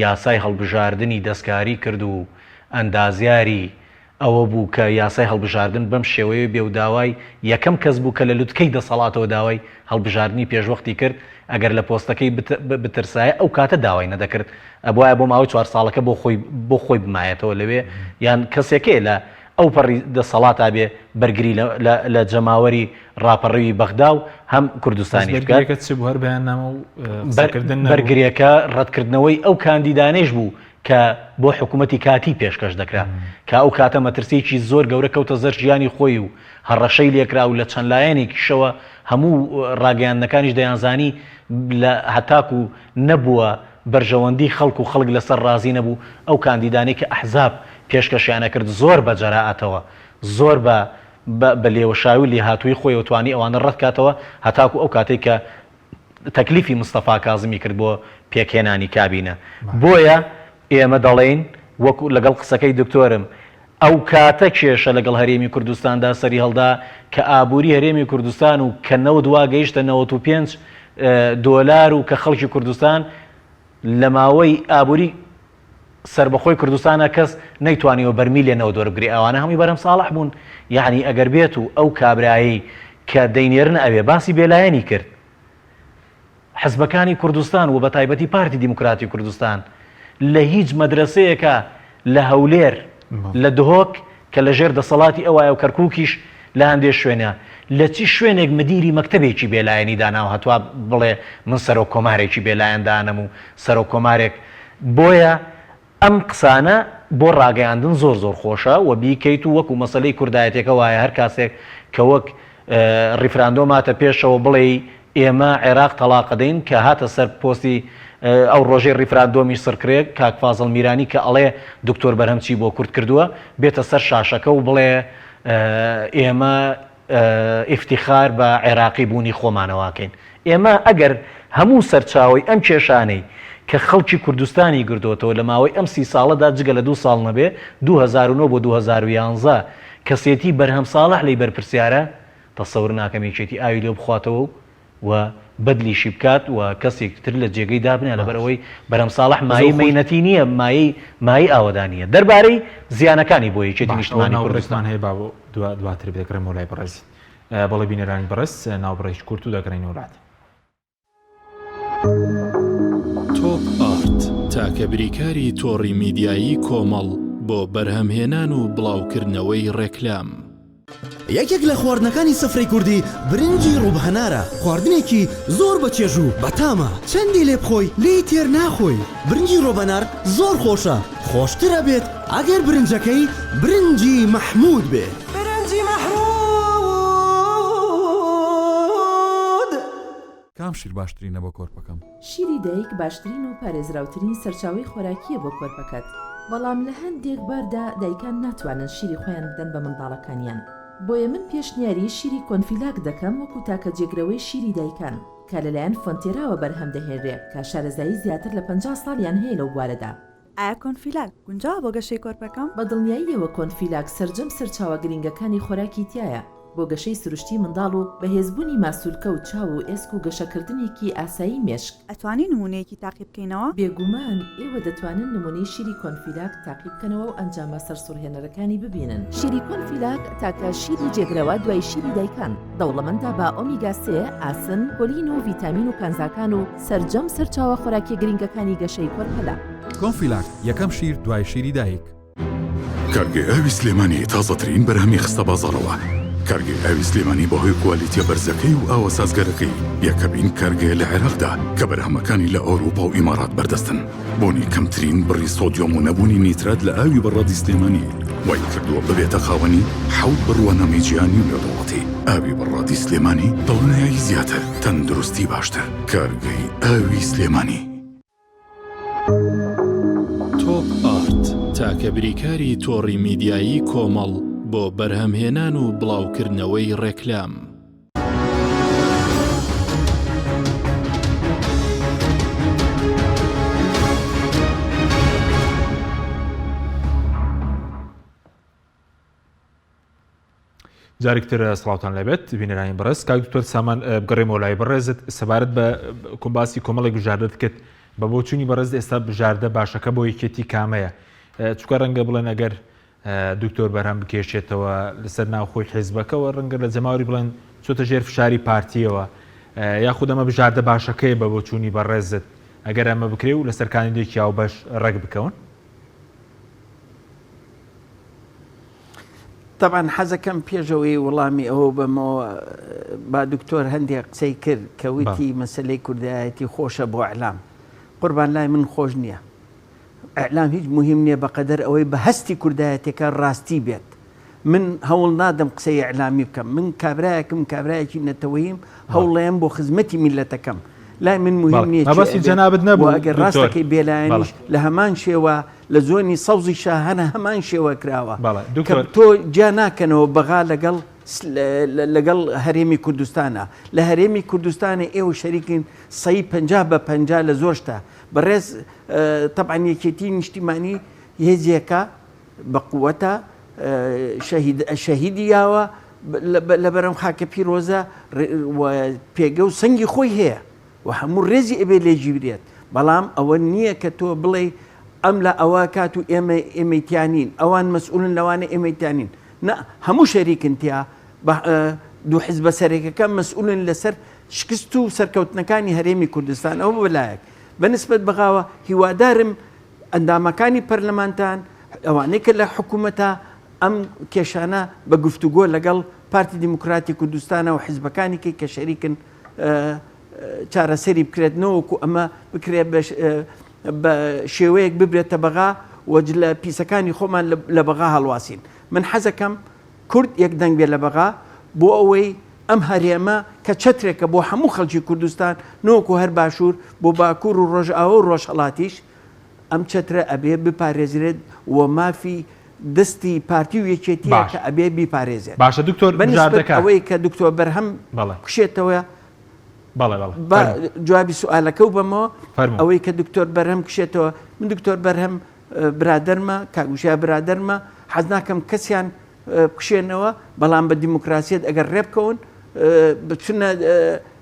یاسای هەڵبژاردنی دەستکاری کرد و ئەندازیاری ئەوە بوو کە یاسای هەڵبژاردن بەم شێوەیە بێ و داوای یەکەم کەس بوو کە لە لوتکەی دەسەڵاتەوە داوای هەڵبژاردنی پێشوەختی کرد، ئەگەر لە پۆستەکەی بترسایە ئەو کاتە داوای نەدەکرد، ئەبوایە بۆ ماوەی چوار ساڵەکە بۆ خۆی بۆ خۆی بمایەتەوە لەوێ، یان کەسێکەیە لە ئەوپەڕی دەسەڵاتا بێ بەرگری لە لە لە جەماوەری ڕاپەڕیوی بەغدا و هەم بەس کوردستانیش بکات. بەرگریەکە چ بوو؟ هەر بەیاننامە و قسەکردن نەبوو؟ بەرگریەکە ڕەتکردنەوەی ئەو کاندیدانەیش بوو کە بۆ حکوومەتی کاتی پێشکەش دەکرا، کە ئەو کاتە مەترسییەکی زۆر گەورە کەوتە زەر ژیانی خۆی و هەڕەشەی لێکرا و لە چەند لایەنێکیشەوە هەموو ڕاگەیاندنەکانیش دەیانزانی لە هەتاکوو نەبووە بەرژەوەندی خەڵک و خەڵک لەسەر ڕازی نەبوو ئەو کاندیدانەی کە ئەحزاب پێشکەشیان ئەکرد زۆر بە جەرائەتەوە زۆر بە بە لێوەشاوی و لێهاتوویی خۆیەوە توانی ئەوانە ڕەت کاتەوە هەتاکوو ئەو کاتەی کە تەکلیفی مستەفا کازمی کرد بۆ پێکهێنانی کابینە. بۆیە ئێمە دەڵێین وەکو لەگەڵ قسەکەی دکتۆرم، ئەوکاتە کێشە لەگەڵ هەرێمی کوردستاندا سەریهەڵدا کە ئابووری هەرێمی کوردستان و کە نەوت وا گەیشتە 95 دۆلار و کە خەڵکی کوردستان لە ماوەی ئابووری سەربەخۆی کوردستانە کەس نەیتوانیوە بەرمیلێ نەوت وەربگرێ ئەوانە هەمووی بەرهەم ساڵح بوون یەعنی ئەگەر بێت و ئەو کابرایەی کە دەینێرنە ئەوێ باسی بێلایەنی کرد حزبەکانی کوردستان و بەتایبەتی پارتی دیموکراتی کوردستان لە هیچ مەدرەسەیەکا لە هەولێر لە دهۆک کە لە ژێر دەسەڵاتی ئەوایە و کەرکوکیش لە هەندێ شوێنە لە چ شوێنێک مدیری مەکتەبێکی بێلایەنی داناوە هەتوا بڵێ من سەرۆک کۆمارێکی بێلایەن دانەم و سەرۆک کۆمارێک بۆیە ئەم قسانە بۆ ڕاگەیاندن زۆر زۆر خۆشە و بیکەیت و وەکو مەسەلەی کوردایەتیەکە وایە هەر کاسێک کە وەک ڕیفراندۆم هاتە پێشەوە بڵێی ئێمە عێراق تەڵاقەدەین کە هاتە سەر پۆستی ئەو ڕۆژەی ڕیفراندۆمی سڕکرێ کاک فازڵ میرانی کە ئەڵێ دکتۆر بەرهەم چی بۆ کورد کردووە بێتە سەر شاشەکە و بڵێ ئێمە ئیفتیخار بە عێراقی بوونی خۆمانەوە ئەکەین. ئێمە ئەگەر هەموو سەرچاوەی ئەم کێشانەی کە خەڵکی کوردستانی گرتۆتەوە لە ماوەی ئەم سی ساڵەدا جگە لە دوو ساڵ نەبێ، 2009 بۆ 2011، کەسێتی بەرهەم ساڵح لێی بەرپرسیارە، تەسەور ناکەم یەکێتی ئاوی لێ بخواتەوە و و بەدلیشی بکات و کەسێکی تر لە جێگەی دابنێ لەبەر ئەوەی بەرهەم ساڵح مایەی مەینەتی نییە مایەی مایەی ئاوەدانییە. دەربارەی زیانەکانی بۆ یەکێتی باش ئەوە نیشتمانی ناوبڕێکمان کوردستان. هەیە با بۆ دوا دواتر دەگەڕێمەوە لای بەڕێزت. بەڵێ بینەرانی بەڕێز ناوبڕێکی کورت و دەگەڕێینەوە لات. تۆپ ئارت تاکە. تاکە بریکاری تۆڕی میدیایی کۆمەڵ بۆ بەرهەمهێنان و بڵاوکردنەوەی ڕێکلام. یەکێک لە خواردنەکانی سفرەی کوردی برنجی ڕووب هەنارە، خواردنێکی زۆر بە چێژ و بەتامە، چەندی لێ بخۆی لێی تێر ناخۆی، برنجی ڕۆبەنار زۆر خۆشە، خۆشتر ئەبێت ئەگەر برنجەکەی برنجی مەحموود بێ. برنجی مەحموود. کام شیر باشترینە بۆ کۆرپەکەم؟ شیری دایک باشترین و پارێزراوترین سەرچاوەی خۆراکییە بۆ کۆرپەکەت، بەڵام لە هەندێک باردا دایکان ناتوانن شیری خۆیان بدەن بە منداڵەکانیان، بۆیە من پێشنیاری شیری کۆنفیلاک دەکەم وەکو تاکە جێگرەوەی شیری دایکان کە لەلایەن فۆنتێراوە بەرهەم دەهێنرێ کە شارەزایی زیاتر لە 50 ساڵیان هەیە لەو بوارەدا. ئایا کۆنفیلاک گونجاوە بۆ گەشەی کۆرپەکەم؟ بە دڵنیاییەوە کۆنفیلاک سەرجەم سەرچاوە گرنگەکانی خۆراکی تیایە بۆ گەشەی سروشتی منداڵ و بەهێزبوونی ماسولکە و چاو و ئێسک و گەشەکردنێکی ئاسایی مێشک. ئەتوانی نموونەیەکی تاقی بکەینەوە؟ بێگومان ئێوە دەتوانن نموونەی شیری کۆنفیلاک تاقی بکەنەوە و ئەنجامە سەرسوڕهێنەرەکانی ببینن. شیری کۆنفیلاک تاکە شیری جێگرەوە دوای شیری دایکان، دەوڵەمەندە بە ئۆمیگا سێ، ئاسن، کۆلین و ڤیتامین و کانزاکان و سەرجەم سەرچاوە خۆراکیە گرنگەکانی گەشەی کۆرپەلە. کۆنفیلاک، یەکەم شیر دوای شیری دایک. کارگەی ئاوی سلێمانی تازەترین بەرهەمی خستە بازاڕەوە. کارگەی ئاوی سلێمانی بەهۆی کوالیتیە بەرزەکەی و ئاوە سازگەرەکەی یەکەمین کارگەیە لە عێراقدا کە بەرهەمەکانی لە ئەوروپا و ئیمارات بەردەستن. بوونی کەمترین بڕی سۆدیۆم و نەبوونی نیترات لە ئاوی بەڕادی سلێمانی وای کردووە ببێتە خاوەنی حەوت بڕوانامەی جیهانی و نێودەوڵەتی. ئاوی بەڕادی سلێمانی دڵنیایی زیاتر، تەندروستی باشتر. کارگەی ئاوی سلێمانی. تۆپ ئارت، تاکە بریکاری تۆڕی میدیایی کۆمەڵ بۆ بەرهەمهێنان و بڵاوکردنەوەی ڕێکلام. جارێک تر سڵاوتان لەبێت بینەرانی بەڕێز کاک دکتۆر سامان بگەڕێمەوە لای بەڕێزت سەبارەت بە کۆمباسی کۆمەڵێک بژاردەت کرد بە بۆچوونی بەڕێز ئێستا بژاردە باشەکە بۆ یەکێتی کامەیە چکە ڕەنگە بڵێن ئەگەر دکتۆر بەرهەم بکێشێتەوە لەسەر ناوخۆی حیزبەکەوە ڕەنگە لە جەماوری بڵێن چۆتە ژێر فشاری پارتیەوە یاخود ئەمە بژاردە باشەکەی بە بۆچوونی بەڕێزت ئەگەر ئەمە بکرێ و لەسەر کاندیدێکی هاوبەش ڕێک بکەون؟ تەبعەن حەزەکەم پێش ئەوەی وڵامی ئەوە بەمەوە با دکتۆر هەندێک قسەی کرد کە وتی مەسلەی کوردایەتی خۆشە بۆ ئەلام قوربان لای من خۆش نییە ئەلام هیچ مهم نییە بەقەدەر ئەوەی بە هەستی کوردایەتەکە ڕاستی بێت من هەوڵ نادەم قسەی ئیعلامی بکەم من کابرایەکم کابرایەکی نەتەوەییم هەوڵەیەم بۆ خزمەتی میللەتەکەم لای من مهم نییە کێ مەبەستی ئەبێت جەنابت و نەبوو ئەگەر دکتۆر ڕاستەکەی بێلایەنیش بەڵێ. لە هەمان شێوە لە زۆنی سەوزی شاهانە هەمان شێوە کراوە بەڵێ کە دکتۆر. تۆ جیا ناکەنەوە بەغا لەگەڵ لەگەڵ هەرێمی کوردستانە لە هەرێمی کوردستانە ئێوە شەریکن سەی 50 بە 50 لە زۆر شتە بەڕێز تەبعەن یەکێتی نیشتیمانی هێزێکە بە قوەتە شەهید شەهیدی یاوە لەبەر ئەم خاکە پیرۆزە و پێگە و سەنگی خۆی هەیە و هەموو ڕێزی ئەبێ لێگیرێت بەڵام ئەوە نییە کە تۆ بڵێ ئەم لە ئەوە کات و ئێمە ئێمەی تیانین ئەوان مەسئولن لەوانە ئێمەی تیانین نا هەموو شەریکن تیا دوو حزبە سەرەکەکە مەسئولن لەسەر شکست و سەرکەوتنەکانی هەرێمی کوردستان ئەوە بەلایەک بەنسبەت بەغاوە هیوادارم ئەندامەکانی پەرلەمانتان، ئەوانەی کە لە حکوومەتە، ئەم کێشانە بە گفتوگۆ لەگەڵ پارتی دیموکراتی کوردستانە و حیزبەکانی کەی کە شەریکن چارەسەری بکرێت نەوەکو ئەمە بکرێت بە شێوەیەک ببرێتە بەغا و جلە پیسەکانی خۆمان لە بەغا هەڵواسین. من حەزەکەم کورد یەک دەنگ بێ لە بەغا بۆ ئەوەی ئەم هەرێمە کە چەترێکە بۆ هەموو خەڵکی کوردستان نەوەکو هەر باشوور بۆ باکوور و ڕۆژئاوا و ڕۆژهەڵاتیش ئەم چەترە ئەبێ بپارێزرێت و مافی دەستی پارتی و یەکێتیە باش. کە ئەبێ بیپارێزێت. باشە دکتۆر بە نیسبەت بژاردەکە. ئەوەی کە دکتۆر بەرهەم بەڵێ. کشێتەوە بەڵێ بەڵێ با فەرموو. جوابی سوئالەکەو بەمەوە فەرموو. ئەوەی کە دکتۆر بەرهەم کشێتەوە من دکتۆر بەرهەم برادەرمە کاک وشیار برادەرمە حەز ناکەم کەسیان بکشێنەوە بەڵام بە دیموکراسیەت ئەگەر ڕێبکەون بچنە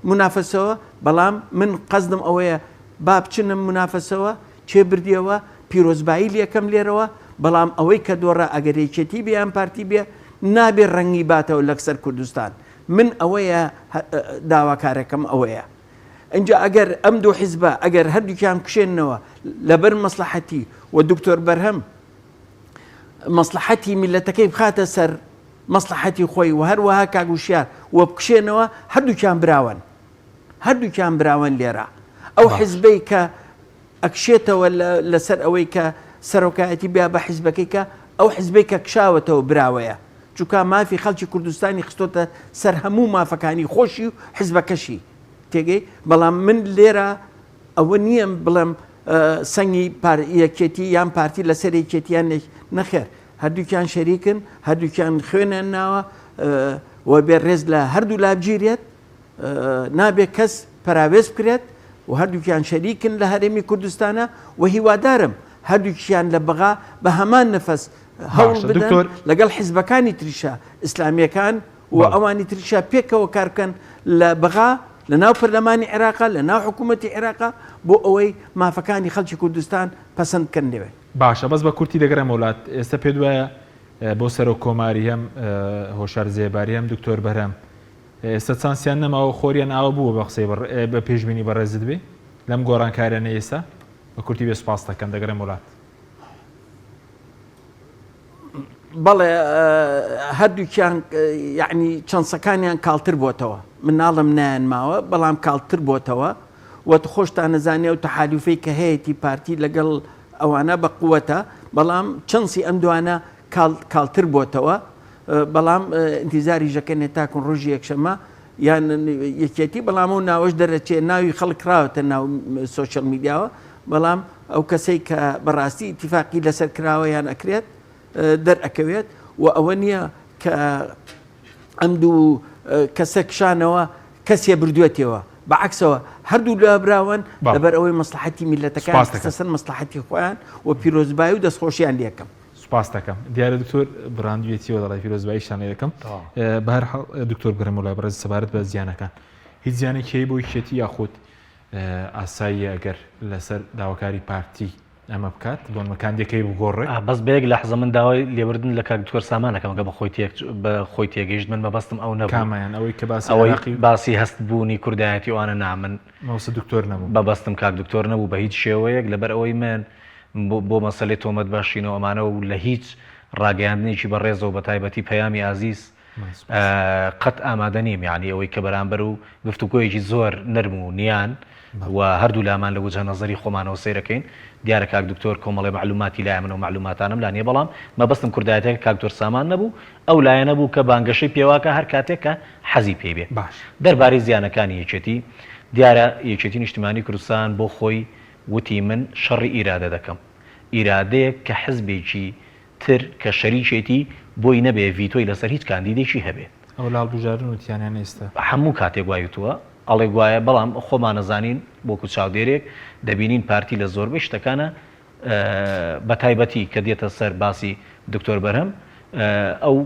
مونافەسەوە بەڵام من قەزدم ئەوەیە با بچنە مونافەسەوە کێ بردیەوە پیرۆزبایی لەکەم لێرەوە بەڵام ئەوەی کە دۆڕا ئەگەر یەکێتی بێ یان پارتی بێ نابێ ڕەنگی باتەوە لەسەر کوردستان من ئەوەیە داواکارەکەم ئەوەیە. ئینجا ئەگەر ئەم دوو حیزبە ئەگەر هەردووکیان بکشێننەوە لەبەر مەسڵەحەتی و دکتۆر بەرهەم مەسڵەحەتی میللەتەکەی بخاتە سەر مەسڵەحەتی خۆی و هەروەها کاک وشیار و بکشێنەوە هەردووکیان براوەن هەردووکیان براوەن لێرە ئەو حیزبەی کە ئەکشێتەوە لەسەر ئەوەی کە سەرۆکایەتی بیا بە حیزبەکەی کە ئەو حیزبەی کە کشاوەتەوە براوەیە چونکە مافی خەڵکی کوردستانی خستۆتە سەر هەموو مافەکانی خۆشی و حیزبەکەشی تێگەی بەڵام من لێرە ئەوە نییە بڵێم سەنگی یەکێتی یان پارتی لەسەر یەکێتیان نەخێر هەردووکیان شەریکن هەردووکیان خوێنیان ناوە و بێ ڕێز لە هەردوو لابگیرێت نابێت کەس پەراوێز بکرێت و هەردووکیان شەریکن لە هەرێمی کوردستانە و هیوادارم هەردووکیان لە بەغا بە هەمان نەفەس هەوڵ بدەن لەگەڵ حیزبەکانی تریشا ئیسلامیەکان و ئەوانی تریشا پێکەوە کار بکەن لە بەغا لە ناو پەرلەمانی عێراقا لە ناو حکوومەتی عێراقا بۆ ئەوەی مافەکانی خەڵکی کوردستان پەسەند بکەن لەوێ. باشە بەس بە کورتی دەگەڕێمەوە لات ئێستا پێت وایە بۆ سەرۆک کۆماری هەم هۆشار زێباری هەم دکتۆر بەرهەم ئێستا چانسیان نەماوە خۆریان ئاوا بووە بە قسەی بە پێشبینی بەڕێزت بێ لەم گۆڕانکاریانەی ئێستا؟ بە کورتی بێ سوپاست دەکەم دەگەڕێمەوە لات. بەڵێ هەردووکیان یعنی چەنسەکانیان کاڵتر بۆتەوە من ناڵم نایان ماوە بەڵام کاڵتر بۆتەوە و خۆشتان نەزانێ و تەحالوفەی کە هەیەی پارتی لەگەڵ ئەوانە بە قووەتە بەڵام چەنسی ئەم دوانە کاڵتر بۆتەوە بەڵام ئینتیزاری ژەکەنێ تاکون ڕۆژی یەکشەمە یان یەکێتی بەڵام و ناوەش دەرەچێ ناوی خەڵک کراوەتە ناو سۆشیال میدیاوە بەڵام ئەو کەسەی کە بەڕاستی ئیتیفاقی لەسەر کراوە یان ئەکرێت دەرئەکەوێت و ئەوە نییە کە ئەم دوو کەسە کشانەوە کەسێ بردوێتەوە بەعکسەوە هەردوو لا براون لەبەر ئەوەی مەسلحەتی میلەتەکان سەر مەسلحەتی خۆیان و پیرۆزبایی و دەستخۆشیان لەکەم. سوپاست دەکەم دیارە دکتۆر بڕاندوێتیەوە دەڵێ پیرۆزباییشتان لێ دەکەم بەهەرحاڵ دکتۆر بگەڕێمەوە لای بەڕێز سەبارەت بە زیانەکان هیچ زیانێکی هەیە بۆ یەکێتی یاخود ئاساییە ئەگەر لەسەر داواکاری پارتی ئەمە بکات بۆ مەکاندەکەی بگۆڕێ بەس بە یەک لەحزە من داوای لێبوردن لە کاک دکتۆر سامان ئەکەم کە بە خۆی تێک بە خۆی تێگەیشت من مەبەستم ئەو نەبوو کامەیان ئەوەی کە باسی ئەوەی عێراقی باسی هەست بوونی کوردایەتی ئەوانە نا من مەبەست دکتۆر نەبوو مەبەستم کاک دکتۆر نەبوو بە هیچ شێوەیەک لەبەر ئەوەی من بۆ مەسەلەی تۆمەت بەخشین و ئەمانە و لە هیچ ڕاگەیاندنێکی بەڕێزەوە بە تایبەتی پەیامی ئازیز قەت ئامادە نیم یانی ئەوەی کە بەرامبەر و گفتوگۆیەکی زۆر نەرم و نیان و هەردوو لامان لە وجهە نەزەری خۆمانەوە سەیرەکەین دیارە کاک دکتۆر کۆمەڵێ مەعلوماتی لایە من ئەو مەعلوماتانەم لا نیە بەڵام مەبەستم کوردایەتەکە کاک دکتۆر سامان نەبوو ئەو لایەنە بوو کە بانگەشەی پێواکا هەر کاتێک کە حەزی پێی بێ باش. دەربارەی زیانەکانی یەکێتی دیارە یەکێتی نیشتیمانی کوردستان بۆ خۆی وتی من شەڕی ئیرادە دەکەم. ئیرادەیەک کە حزبێکی تر کە شەریکێتی بۆی نەبێ ڤیتۆی لەسەر هیچ کاندیدێکی هەبێ. ئەوە لە هەڵبژاردن وتیان یان ئێستا؟ هەموو کاتێک وای وتووە. ئەڵێ گوایە بەڵام خۆمان ئەزانین وەکو چاودێرێک دەبینین پارتی لە زۆربەی شتەکانا بەتایبەتی کە دێتە سەر باسی دکتۆر بەرهەم ئەو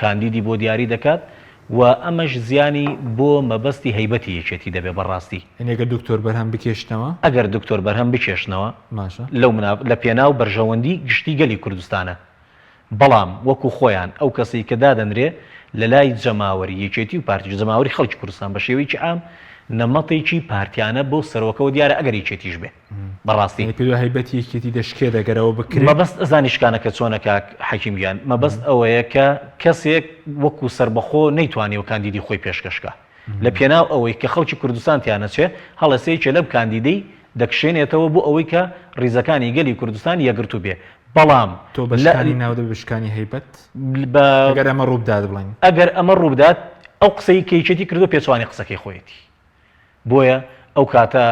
کاندیدی بۆ دیاری دەکات و ئەمەش زیانی بۆ مەبەستی هەیبەتی یەکێتی دەبێت بەڕاستی. یانی ئەگەر دکتۆر بەرهەم بکێشنەوە؟ ئەگەر دکتۆر بەرهەم بکێشنەوە باشە. لەو منا لە پێناو بەرژەوەندی گشتی گەلی کوردستانە بەڵام وەکو خۆیان ئەو کەسەی کە دادەنرێ لە لای جەماوەری یەکێتی و پارتیش جەماوەری خەڵکی کوردستان بە شێوەیەکی عام نەمەتێکی پارتیانە بەو سەرۆکەوە دیارە ئەگەر یەکێتیش بێ. بەڕاستی. یانی پێت وایە هەیبەتی یەکێتی دەشکێت ئەگەر ئەوە بکرێت؟ مەبەست ئەزانی شکانەکە چۆنە کاک حەکیم گیان، مەبەست ئەوەیە کە کەسێک وەکو سەربەخۆ نەیتوانیوە کاندیدی خۆی پێشکەش کا لە پێناو ئەوەی کە خەڵکی کوردستان تیا نەچێ هەڵەسێ یەکێ لەم کاندیدەی دەکشێنێتەوە بۆ ئەوەی کە ڕیزەکانی گەلی کوردستان یەکگرتوو بێ بەڵام تۆ بە لە شکانی ناو دەبی بە شکانی هەیبەت؟ بە ئەگەر ئەمە ڕووبدات بڵێین. ئەگەر ئەمە ڕووبدات ئەو قسەی کە یەکێتی کردووە پێچەوانەی قسەکەی خۆیەتی. بۆیە ئەو کاتە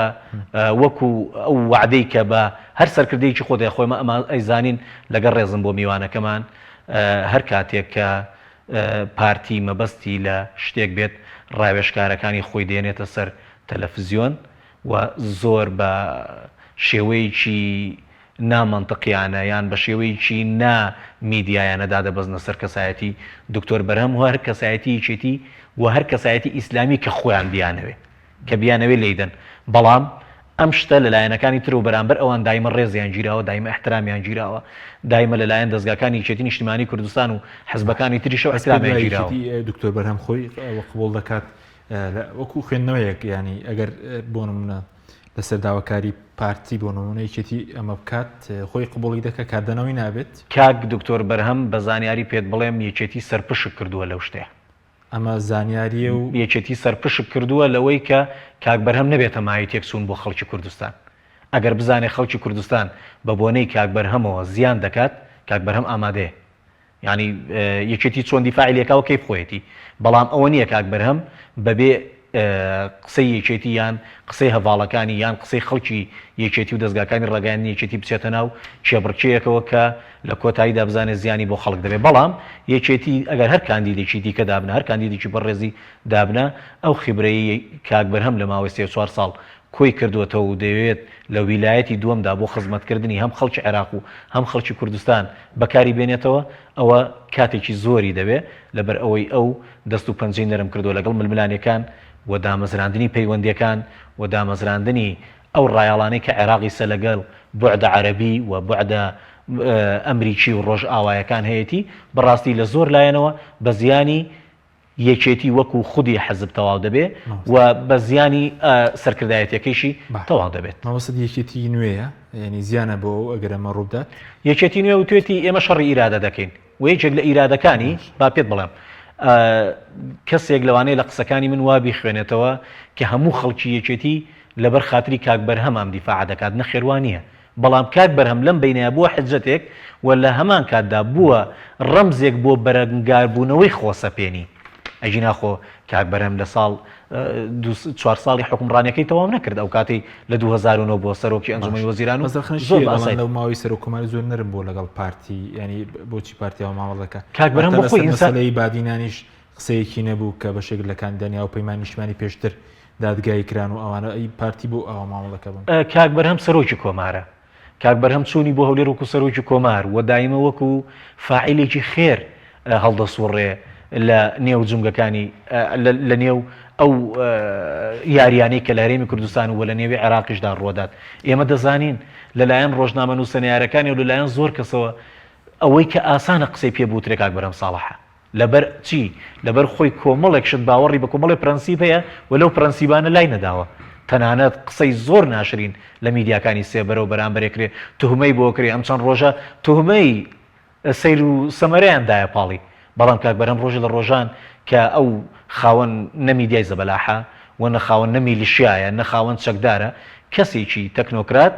وەکو ئەو وەعدەی کە بە هەر سەرکردەیەکی خۆ دەی خۆی ئەمە ئەیزانین لەگەڵ ڕێزم بۆ میوانەکەمان هەر کاتێک کە پارتی مەبەستی لە شتێک بێت ڕاوێژکارەکانی خۆی دێنێتە سەر تەلەفزیۆن و زۆر بە شێوەیەکی نا مەنتقیانە یان بە شێوەیەکی نا میدیایانە دادەبەزنە سەر کەسایەتی دکتۆر بەرهەم و هەر کەسایەتی یەکێتی و هەر کەسایەتی ئیسلامی کە خۆیان بیانەوێ کە بیانەوێ لێیدەن بەڵام ئەم شتە لە لایەنەکانی ترەوە بەرامبەر ئەوان دایمە ڕێزیان گیراوە دایمە ئیحترامیان گیراوە دایمە لە لایەن دەزگاکانی یەکێتی نیشتیمانی کوردستان و حزبەکانی تریشەوە بەس پێت ئیحترامیان وایە گیراوە. یەکێتی دکتۆر بەرهەم خۆی ئەوە قبوڵ دەکات؟ وەکو خوێندنەوەیەک ینی ئەگەر بۆ نمونە لەسەر داواکاری پارتی بۆ نمونە یەکێتی ئەمە بکات خۆی قبوڵی دەکە کاردانەوەی نابێت؟ کاک دکتۆر بەرهەم بە زانیاری پێت بڵێم یەکێتی سەرپشک کردووە لەو شتەیە. ئەمە زانیاریە و. یەکێتی سەرپشک کردووە لەوەی کە کاک بەرهەم نەبێتە مایەی تێکچوون بۆ خەڵکی کوردستان. ئەگەر بزانێ خەڵکی کوردستان بە بۆنەی کاک بەرهەمەوە زیان دەکات، کاک بەرهەم ئامادەیە. یانی یەکێتی چۆن دیفاعی لێکاوە کەیف خۆیەتی. بەڵام ئەوە نییە کاک بەرهەم بەبێ قسەی یەکێتی یان قسەی هەڤاڵەکانی یان قسەی خەڵکی یەکێتی و دەزگاکانی ڕاگەیاندنی یەکێتی بچێتە ناو کێبڕکێیەکەوە کە لە کۆتاییدا بزانێت زیانی بۆ خەڵک دەبێت بەڵام یەکێتی ئەگەر هەر کاندیدێکی دیکە دابنا هەر کاندیدێکی بەڕێزی دابنا ئەو خیبرەی کاک بەرهەم لە ماوەی 34 ساڵ کۆی کردووەتەوە و دەیەوێت لە ویلایەتی دووەمدا بۆ خزمەتکردنی هەم خەڵکی عێراق و هەم خەڵکی کوردستان بەکاری بێنێتەوە ئەوە کاتێکی زۆری دەوێت لەبەر ئەوەی ئەو دەست و پەنجەی نەرم کردووە لەگەڵ ململانێکان و دامەزراندنی پەیوەندییەکان و دامەزراندنی ئەو ڕایەڵانەی کە عێراق ئیسە لەگەڵ بوعدە عەرەبی و بوعدە ئەمریکی و ڕۆژئاوایەکان هەیەتی، بەڕاستی لە زۆر لایەنەوە بە زیانی یەکێتی وەکو خودی حزب تەواو دەبێ و بە زیانی سەرکردایەتیەکەیشی تەواو دەبێت. مەبەستت یەکێتی نوێیە؟ یانی زیانە بۆ ئەو ئەگەر ئەمە ڕووبدات؟ یەکێتی نوێ وتوێتی ئێمە شەڕی ئیرادە دەکەین و یەکێک لە ئیرادەکانی با پێت بڵێم کەسێک لەوانەیە لە قسەکانی من وا بیخوێنێتەوە کە هەموو خەڵکی یەکێتی لەبەر خاتری کاک بەرهەم ئەم دیفاعە دەکات، نەخێر وا نییە، بەڵام کاک بەرهەم لەم بەینەیا بووە حجەتێک و لە هەمان کاتدا بووە ڕەمزێک بۆ بەرەنگاربوونەوەی خۆسەپێنی. ئەگینا خۆ کاک بەرهەم لە ساڵ چوار ساڵی حوکمڕانیەکەی تەواو نەکرد ئەو کاتەی لە 2009 بووە سەرۆکی ئەنجومەنی وەزیران و زۆر بە ئاسایی لەو ماوەی سەرۆک کۆماری زۆر نەرم بووە لەگەڵ پارتی یانی بۆچی پارتی ئەوە مامەڵە دەکات؟ کاک بەرهەم بۆ خۆی ئینسان مەسەلەی بادینانیش قسەیەکی نەبوو کە بەشێک لە کاندیدانی هاوپەیمانی نیشتمانی پێشتر دادگایی کران و ئەوانە ئەی پارتی بۆ ئاوا مامەڵەکە بم. کاک بەرهەم سەرۆکی کۆمارە. کاک بەرهەم چوونی بۆ هەولێر وەکو سەرۆکی کۆمار و دایمە وەکو فاعیلێکی خێر هەڵدەسوڕێ لە نێو جومگەکانی لە نێو ئەو یاریانەی کە لە هەرێمی کوردستان و لە نێوی عێراقیشدا ڕوەدات. ئێمە دەزانین لەلایەن ڕۆژنامەنووسە نەیارەکانی و لەلایەن زۆر کەسەوە ئەوەی کە ئاسانە قسەی پێ بوترێ کاک بەرهەم ساڵحە. لەبەر چی؟ لەبەر خۆی کۆمەڵێک شت باوەڕی بە کۆمەڵێ پرەنسیپ هەیە و لەو پرەنسیبانە لای نەداوە. تەنانەت قسەی زۆر ناشرین لە میدیاکانی سێبەرەوە بەرامبەرێ کرێ، توهمەی بۆ کرێ، ئەم چەند ڕۆژە توهمەی سەیر و سەمەرەیان دایە پاڵی. بەڵام کاک بەرهەم ڕۆژێ لە ڕۆژان کە ئەو خاوەن نە میدیای زەبەلاحە و نە خاوەن نە میلیشیایە نە خاوەن چەکدارە، کەسێکی تەکنۆکرات،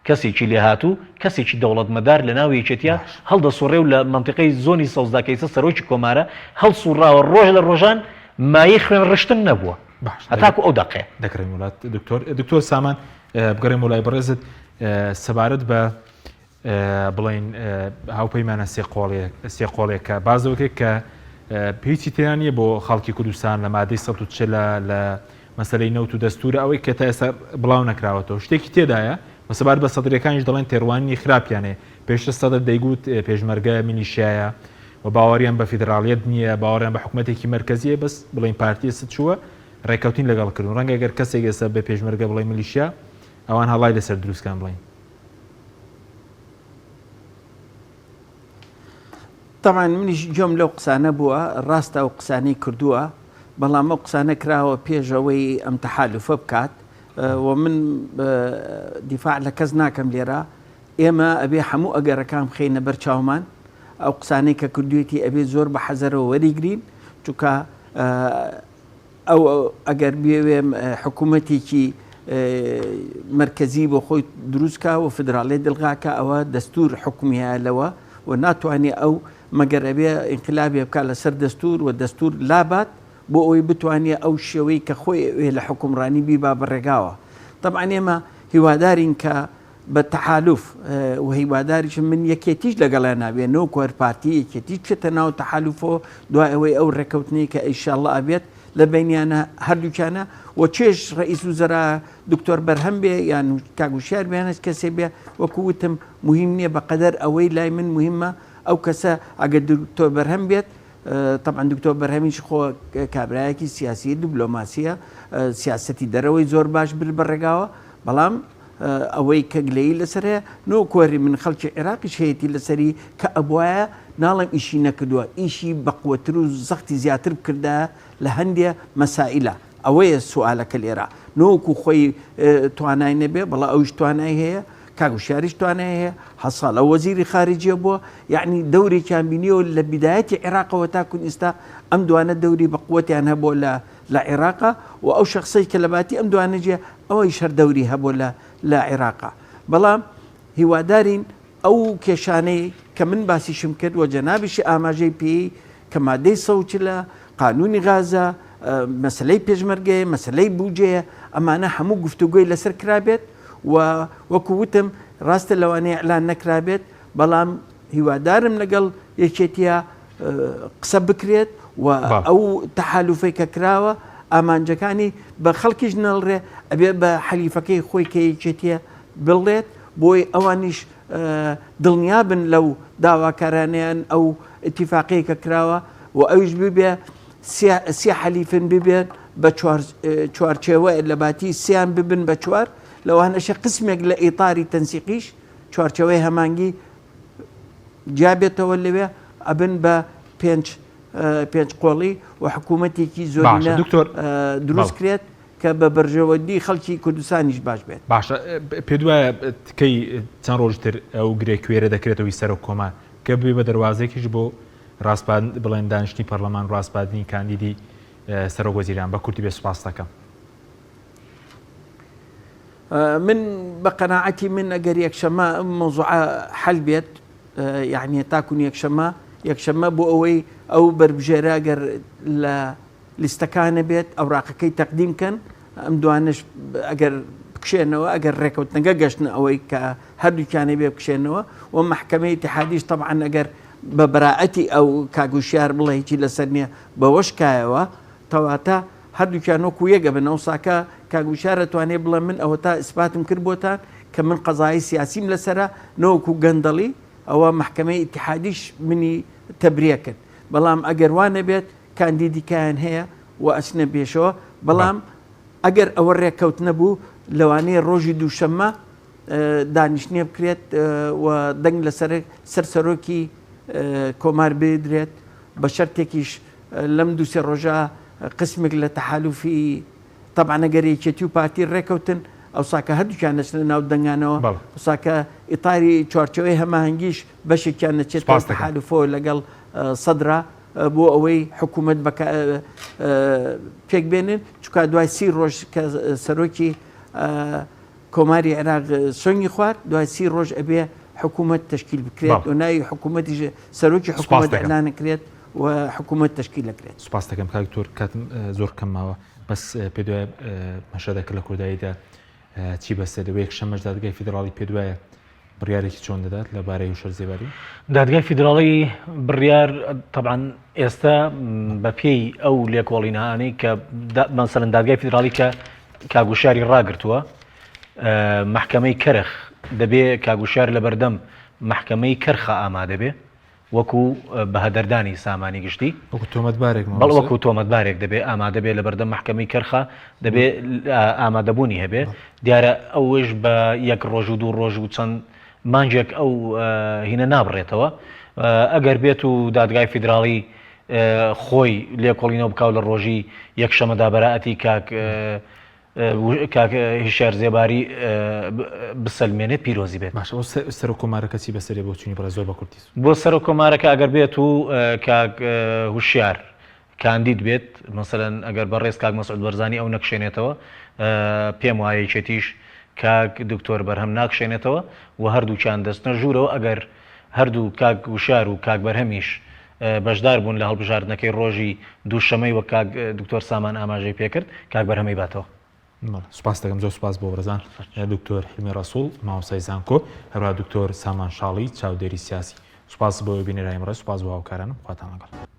کەسێکی لێهاتوو، کەسێکی دەوڵەتمەدار لە ناو یەکێتییا هەڵدەسوڕێ و لە مەنتیقەی زۆنی سەوزدا کە ئیستا سەرۆکی کۆمارە، هەڵسوڕاوە، ڕۆژ لە ڕۆژان مایەی خوێن ڕشتن نەبووە هەتاکو ئەو دەقەیە. دەگەڕێمەوە لات دکتۆر. دکتۆر سامان بگەڕێمەوە لای بەڕێزت سەبارەت بە بڵێین هاوپەیمانە سێ قۆڵیەکە باس لەوە کرد کە هیچی تێدا نییە بۆ خەڵکی کوردستان لە مادەی 140 لە مەسەلەی نەوت و دەستورە ئەوەی کە تا ئێستا بڵاو نەکراوەتەوە شتێکی تێدایە و سەبارەت بە سەدرەکانیش دەڵێن تێڕوانینی خراپیان هەیە پێشتر سەدر دەیگوت پێشمەرگە میلیشیایە و باوەڕیان بە فیدراڵیەت نییە باوەڕیان بە حکوومەتێکی مەرکەزیە بەس بڵێن پارتی ئێستا چووە ڕێککەوتنی لەگەڵ کردون ڕەنگە گەر کەسێک ئێستا بە پێشمەرگە بڵێ میلیشیا ئەوان هەڵای لەسەر دروستکان بڵێن تەبعەن منیش گوێم لەو قسانە بووە، ڕاستە ئەو قسانەی کردووە، بەڵام ئەو قسانە کراوە پێش ئەوەی ئەم تەحالوفە بکات و من دیفاع لە کەس ناکەم لێرە، ئێمە ئەبێ هەموو ئەگەرەکان بخەینە بەر چاومان، ئەو قسانەی کە کردوویەتی ئەبێ زۆر بە حەزەرەوە وەریگرین، چونکە ئەو ئەگەر بیەوێ حکوومەتێکی مەرکەزی بۆ خۆی دروست کا و فدراڵیەت ئیلغا کا ئەوە دەستور حوکمی هەیە لەوە و ناتوانێ ئەو مەگەر ئەبێ ئینقلابێ بکا لەسەر دەستور و دەستور لابات بۆ ئەوەی بتوانێ ئەو شێوەی کە خۆی ئەوێ لە حوکمڕانی بیبا بە ڕێگاوە تەبعەن ئێمە هیوادارین کە بە تەحالوف و هیواداریشم من یەکێتیش لەگەڵیان نابێ نەوەکو هەر پارتی یەکێتیش بچێتە ناو تەحالوفەوە دوای ئەوەی ئەو ڕێکەوتنەی کە ئیشاڵڵا ئەبێت لە بەینیانە هەردووکیانە و چێش ڕئیس وزەرا دکتۆر بەرهەم بێ یان کاک وشیار بێ یان هەچ کەسێ بێ وەکو وتم مهم نییە بەقەدەر ئەوەی لای من مهمە ئەو کەسە ئەگەر دکتۆر بەرهەم بێت تەبعەن دکتۆر بەرهەمیش خۆ کابرایەکی سیاسی دبلۆماسیە سیاسەتی دەرەوەی زۆر باش برد بە ڕێگاوە بەڵام. ئەوەی کە گلەیی لەسەر هەیە نەوەکو هەر من خەڵکی عێراقیش هەیەتی لەسەری کە ئەبوایە ناڵێم ئیشی نەکردووە ئیشی بەقوەتر و زەختی زیاتر بکردایە لە هەندێ مەسائیلا ئەوەیە سوالەکە لێرە نەوەکو خۆی توانای نەبێ بەڵا ئەویش توانای هەیە کاک وشیاریش توانای هەیە هەساڵە وەزیری خارجیە بووە یعنی دەورێکیان بینیەوە لە بیدایەتی عێراقەوە تاکون ئیستا ئەم دوانە دەوری بە قوتیان هەبووە لە لە عێراقا و ئەو شەخسەی کە لە باتی ئەم دوانە جێ ئەوەیش هەر دەوری هەبووە لە لە عێراقا بەڵام هیوادارین ئەو کێشانەی کە من باسیشم کرد و جەنابیشی ئاماژەی پێی کە مادەی 140 قانونی غازە مەسلەی پێشمەرگەیە مەسلەی بودجەیە ئەمانە هەموو گفتوگۆی لەسەر کرابێت و وەکو وتم ڕاستە لەوانەیە ئیعلان نەکرابێت بەڵام هیوادارم لەگەڵ یەکێتیە قسە بکرێت و ئەو تەحالوفەی کە کراوە ئامانجەکانی بە خەڵکیش نەڵرێ ئەبێ بە حەلیفەکەی خۆی کە یەکێتیە بڵێت بۆی ئەوانیش دڵنیا بن لەو داواکارانیان ئەو ئیتیفاقەیە کە کراوە و ئەویش ببێ سێ حەلیفن ببێت بە چوارچێوە لە باتی سیان ببن بە چوار لەوانەشە قسمێک لە ئیتاری تەنسیقیش چوارچێوەی هەمانگی جیا بێتەوە لەوێ ئەبن بە پێنج پێنج قۆڵی و حکوومەتێکی زۆرینە دکتۆر دروست کرێت کە بە بەرژەوەندی خەڵکی کوردستانیش باش بێت. باشە پێت وایە کەی چەند ڕۆژ تر ئەو گرێ کوێرە دەکرێتەوەی سەرۆک کۆمار کە ببێ بە دەروازەیەکیش بۆ ڕاسپارد بڵێن دانیشتنی پەرلەمان ڕاسپاردنی کاندیدی سەرۆک وەزیران بە کورتی بێ سوپاست دەکەم. من بە قەناعەتی من ئەگەر یەکشەمە ئەم مەوزوعە حەل بێت یعنی تاکون یەکشەمە یەکشەمە بۆ ئەوەی ئەو بەربژێرە ئەگەر لە لیستەکانە بێت ئەوراقەکەی تەقدیم کەن ئەم دوانش ئەگەر بکشێنەوە ئەگەر ڕێکەوتنەکە گەشتنە ئەوەی کە هەردووکیانە بێ بکشێنەوە و مەحکەمەی ئیتیحادیش تەبعەن ئەگەر بە بەرائەتی ئەو کاک وشیار بڵێ هیچی لەسەر نییە بەوەش کایەوە تەواتە هەردووکیان وەکو یەک ئەبن ئەوساکە کاک وشیار ئەتوانێ بڵێ من ئەوەتا ئیسپاتم کرد بۆتان کە من قەزایی سیاسیم لەسەرە نەوەکو گەندەڵی ئەوە مەحکەمەی ئیتیحادیش منی تەبریە کرد بەڵام ئەگەر وا نەبێت کاندیدی کایان هەیە و ئەچنە پێشەوە بەڵام ئەگەر ئەوە ڕێککەوت نەبوو لەوانەیە ڕۆژی دووشەممە دانیشتنێ بکرێت و دەنگ لەسەر سەر سەرۆکی کۆمار بدرێت بە شەرتێکیش لەم دووسێ ڕۆژە قسمێک لە تەحالوفی تەبعەن ئەگەر یەکێتی و پارتی ڕێکەوتن ئەوساکە هەردووکیان نەچنە ناو دەنگانەوە ئەوساکە ئیتاری چوارچێوەی هەماهەنگیش بەشێکیان نەچێتە تەحالوفەوە لەگەڵ سەدرا بۆ ئەوەی حکوومەت پێک بێنن چکا دوای سی ڕۆژ کە سەرۆکی کۆماری عێراق سۆنگی خوارد دوای سی ڕۆژ ئەبێ حکوومەت تشکیل بکرێت و ناوی حکوومەتیش سەرۆکی حکوومەت ئەلانەکرێت و حکوومەت تشکیل دەکرێت. سوپاس دەکەم کاک دکتۆر کاتم زۆر کەم ماوە بەس پێت وایە مەشهەدەکە لە کۆداییدا چی بەسەر دێ و یەکشەممەش دادگای فیدراڵی پێت وایە بڕیارێکی چۆن دەدات لە بارەی هوشەر زێباری؟ دادگای فیدراڵی بڕیار تەبعەن ئێستا بە پێی ئەو لێکۆڵینانەی کە مەسەلەن دادگای فیدراڵی کە کاک وشیاری ڕاگرتووە مەحکەمەی کەرخ دەبێ کاک وشیار لەبەردەم مەحکەمەی کەرخە ئامادە بێ وەکو بەهەدەردانی سامانی گشتی. وەکو تۆمەتبارێک مامۆستا؟ بەڵێ وەکو تۆمەتبارێک دەبێ ئامادە بێ لەبەردەم مەحکەمەی کەرخا دەبێ ئامادەبوونی هەبێ. دیارە ئەوەیش بە یەک ڕۆژ و دوو ڕۆژ و چەند مانگێک ئەو هینە نابڕێتەوە. ئەگەر بێت و دادگای فیدراڵی خۆی لێکۆڵینەوە بکا و لە ڕۆژی یەکشەمەدا بەرائەتی کاک کاک هیشیار زێباری بسەلمێنێت پیرۆزی بێت. باشە بۆ سەرۆک کۆمارەکە چی بەسەرێ بۆچونی بەڕێز زۆر بە کورتی. بۆ سەرۆک کۆمارەکە ئەگەر بێت و کاک هوشیار کاندید بێت مەسەلەن ئەگەر بەڕێز کاک مەسعود بەرزانی ئەو نەکشێنێتەوە پێم وایە یەکێتیش کاک دکتۆر بەرهەم ناکشێنێتەوە و هەردووکیان دەچنە ژوورەوە ئەگەر هەردوو کاک وشیار و کاک بەرهەمیش بەشدار بوون لە هەڵبژاردنەکەی ڕۆژی دووشەمەی وەک کاک دکتۆر سامان ئاماژەی پێکرد کاک بەرهەمەی باتەوە. بەڵێ سوپاست دەکەم زۆر سوپاس بۆ بەڕێزان دکتۆر حیلمی ڕەسوڵ مامۆستای زانکۆ هەروەها دکتۆر سامان شاڵی چاودێری سیاسی سوپاس بۆ بینەرانی بەڕێز سوپاس بۆ هاوکارانم خواتان لەگەڵ.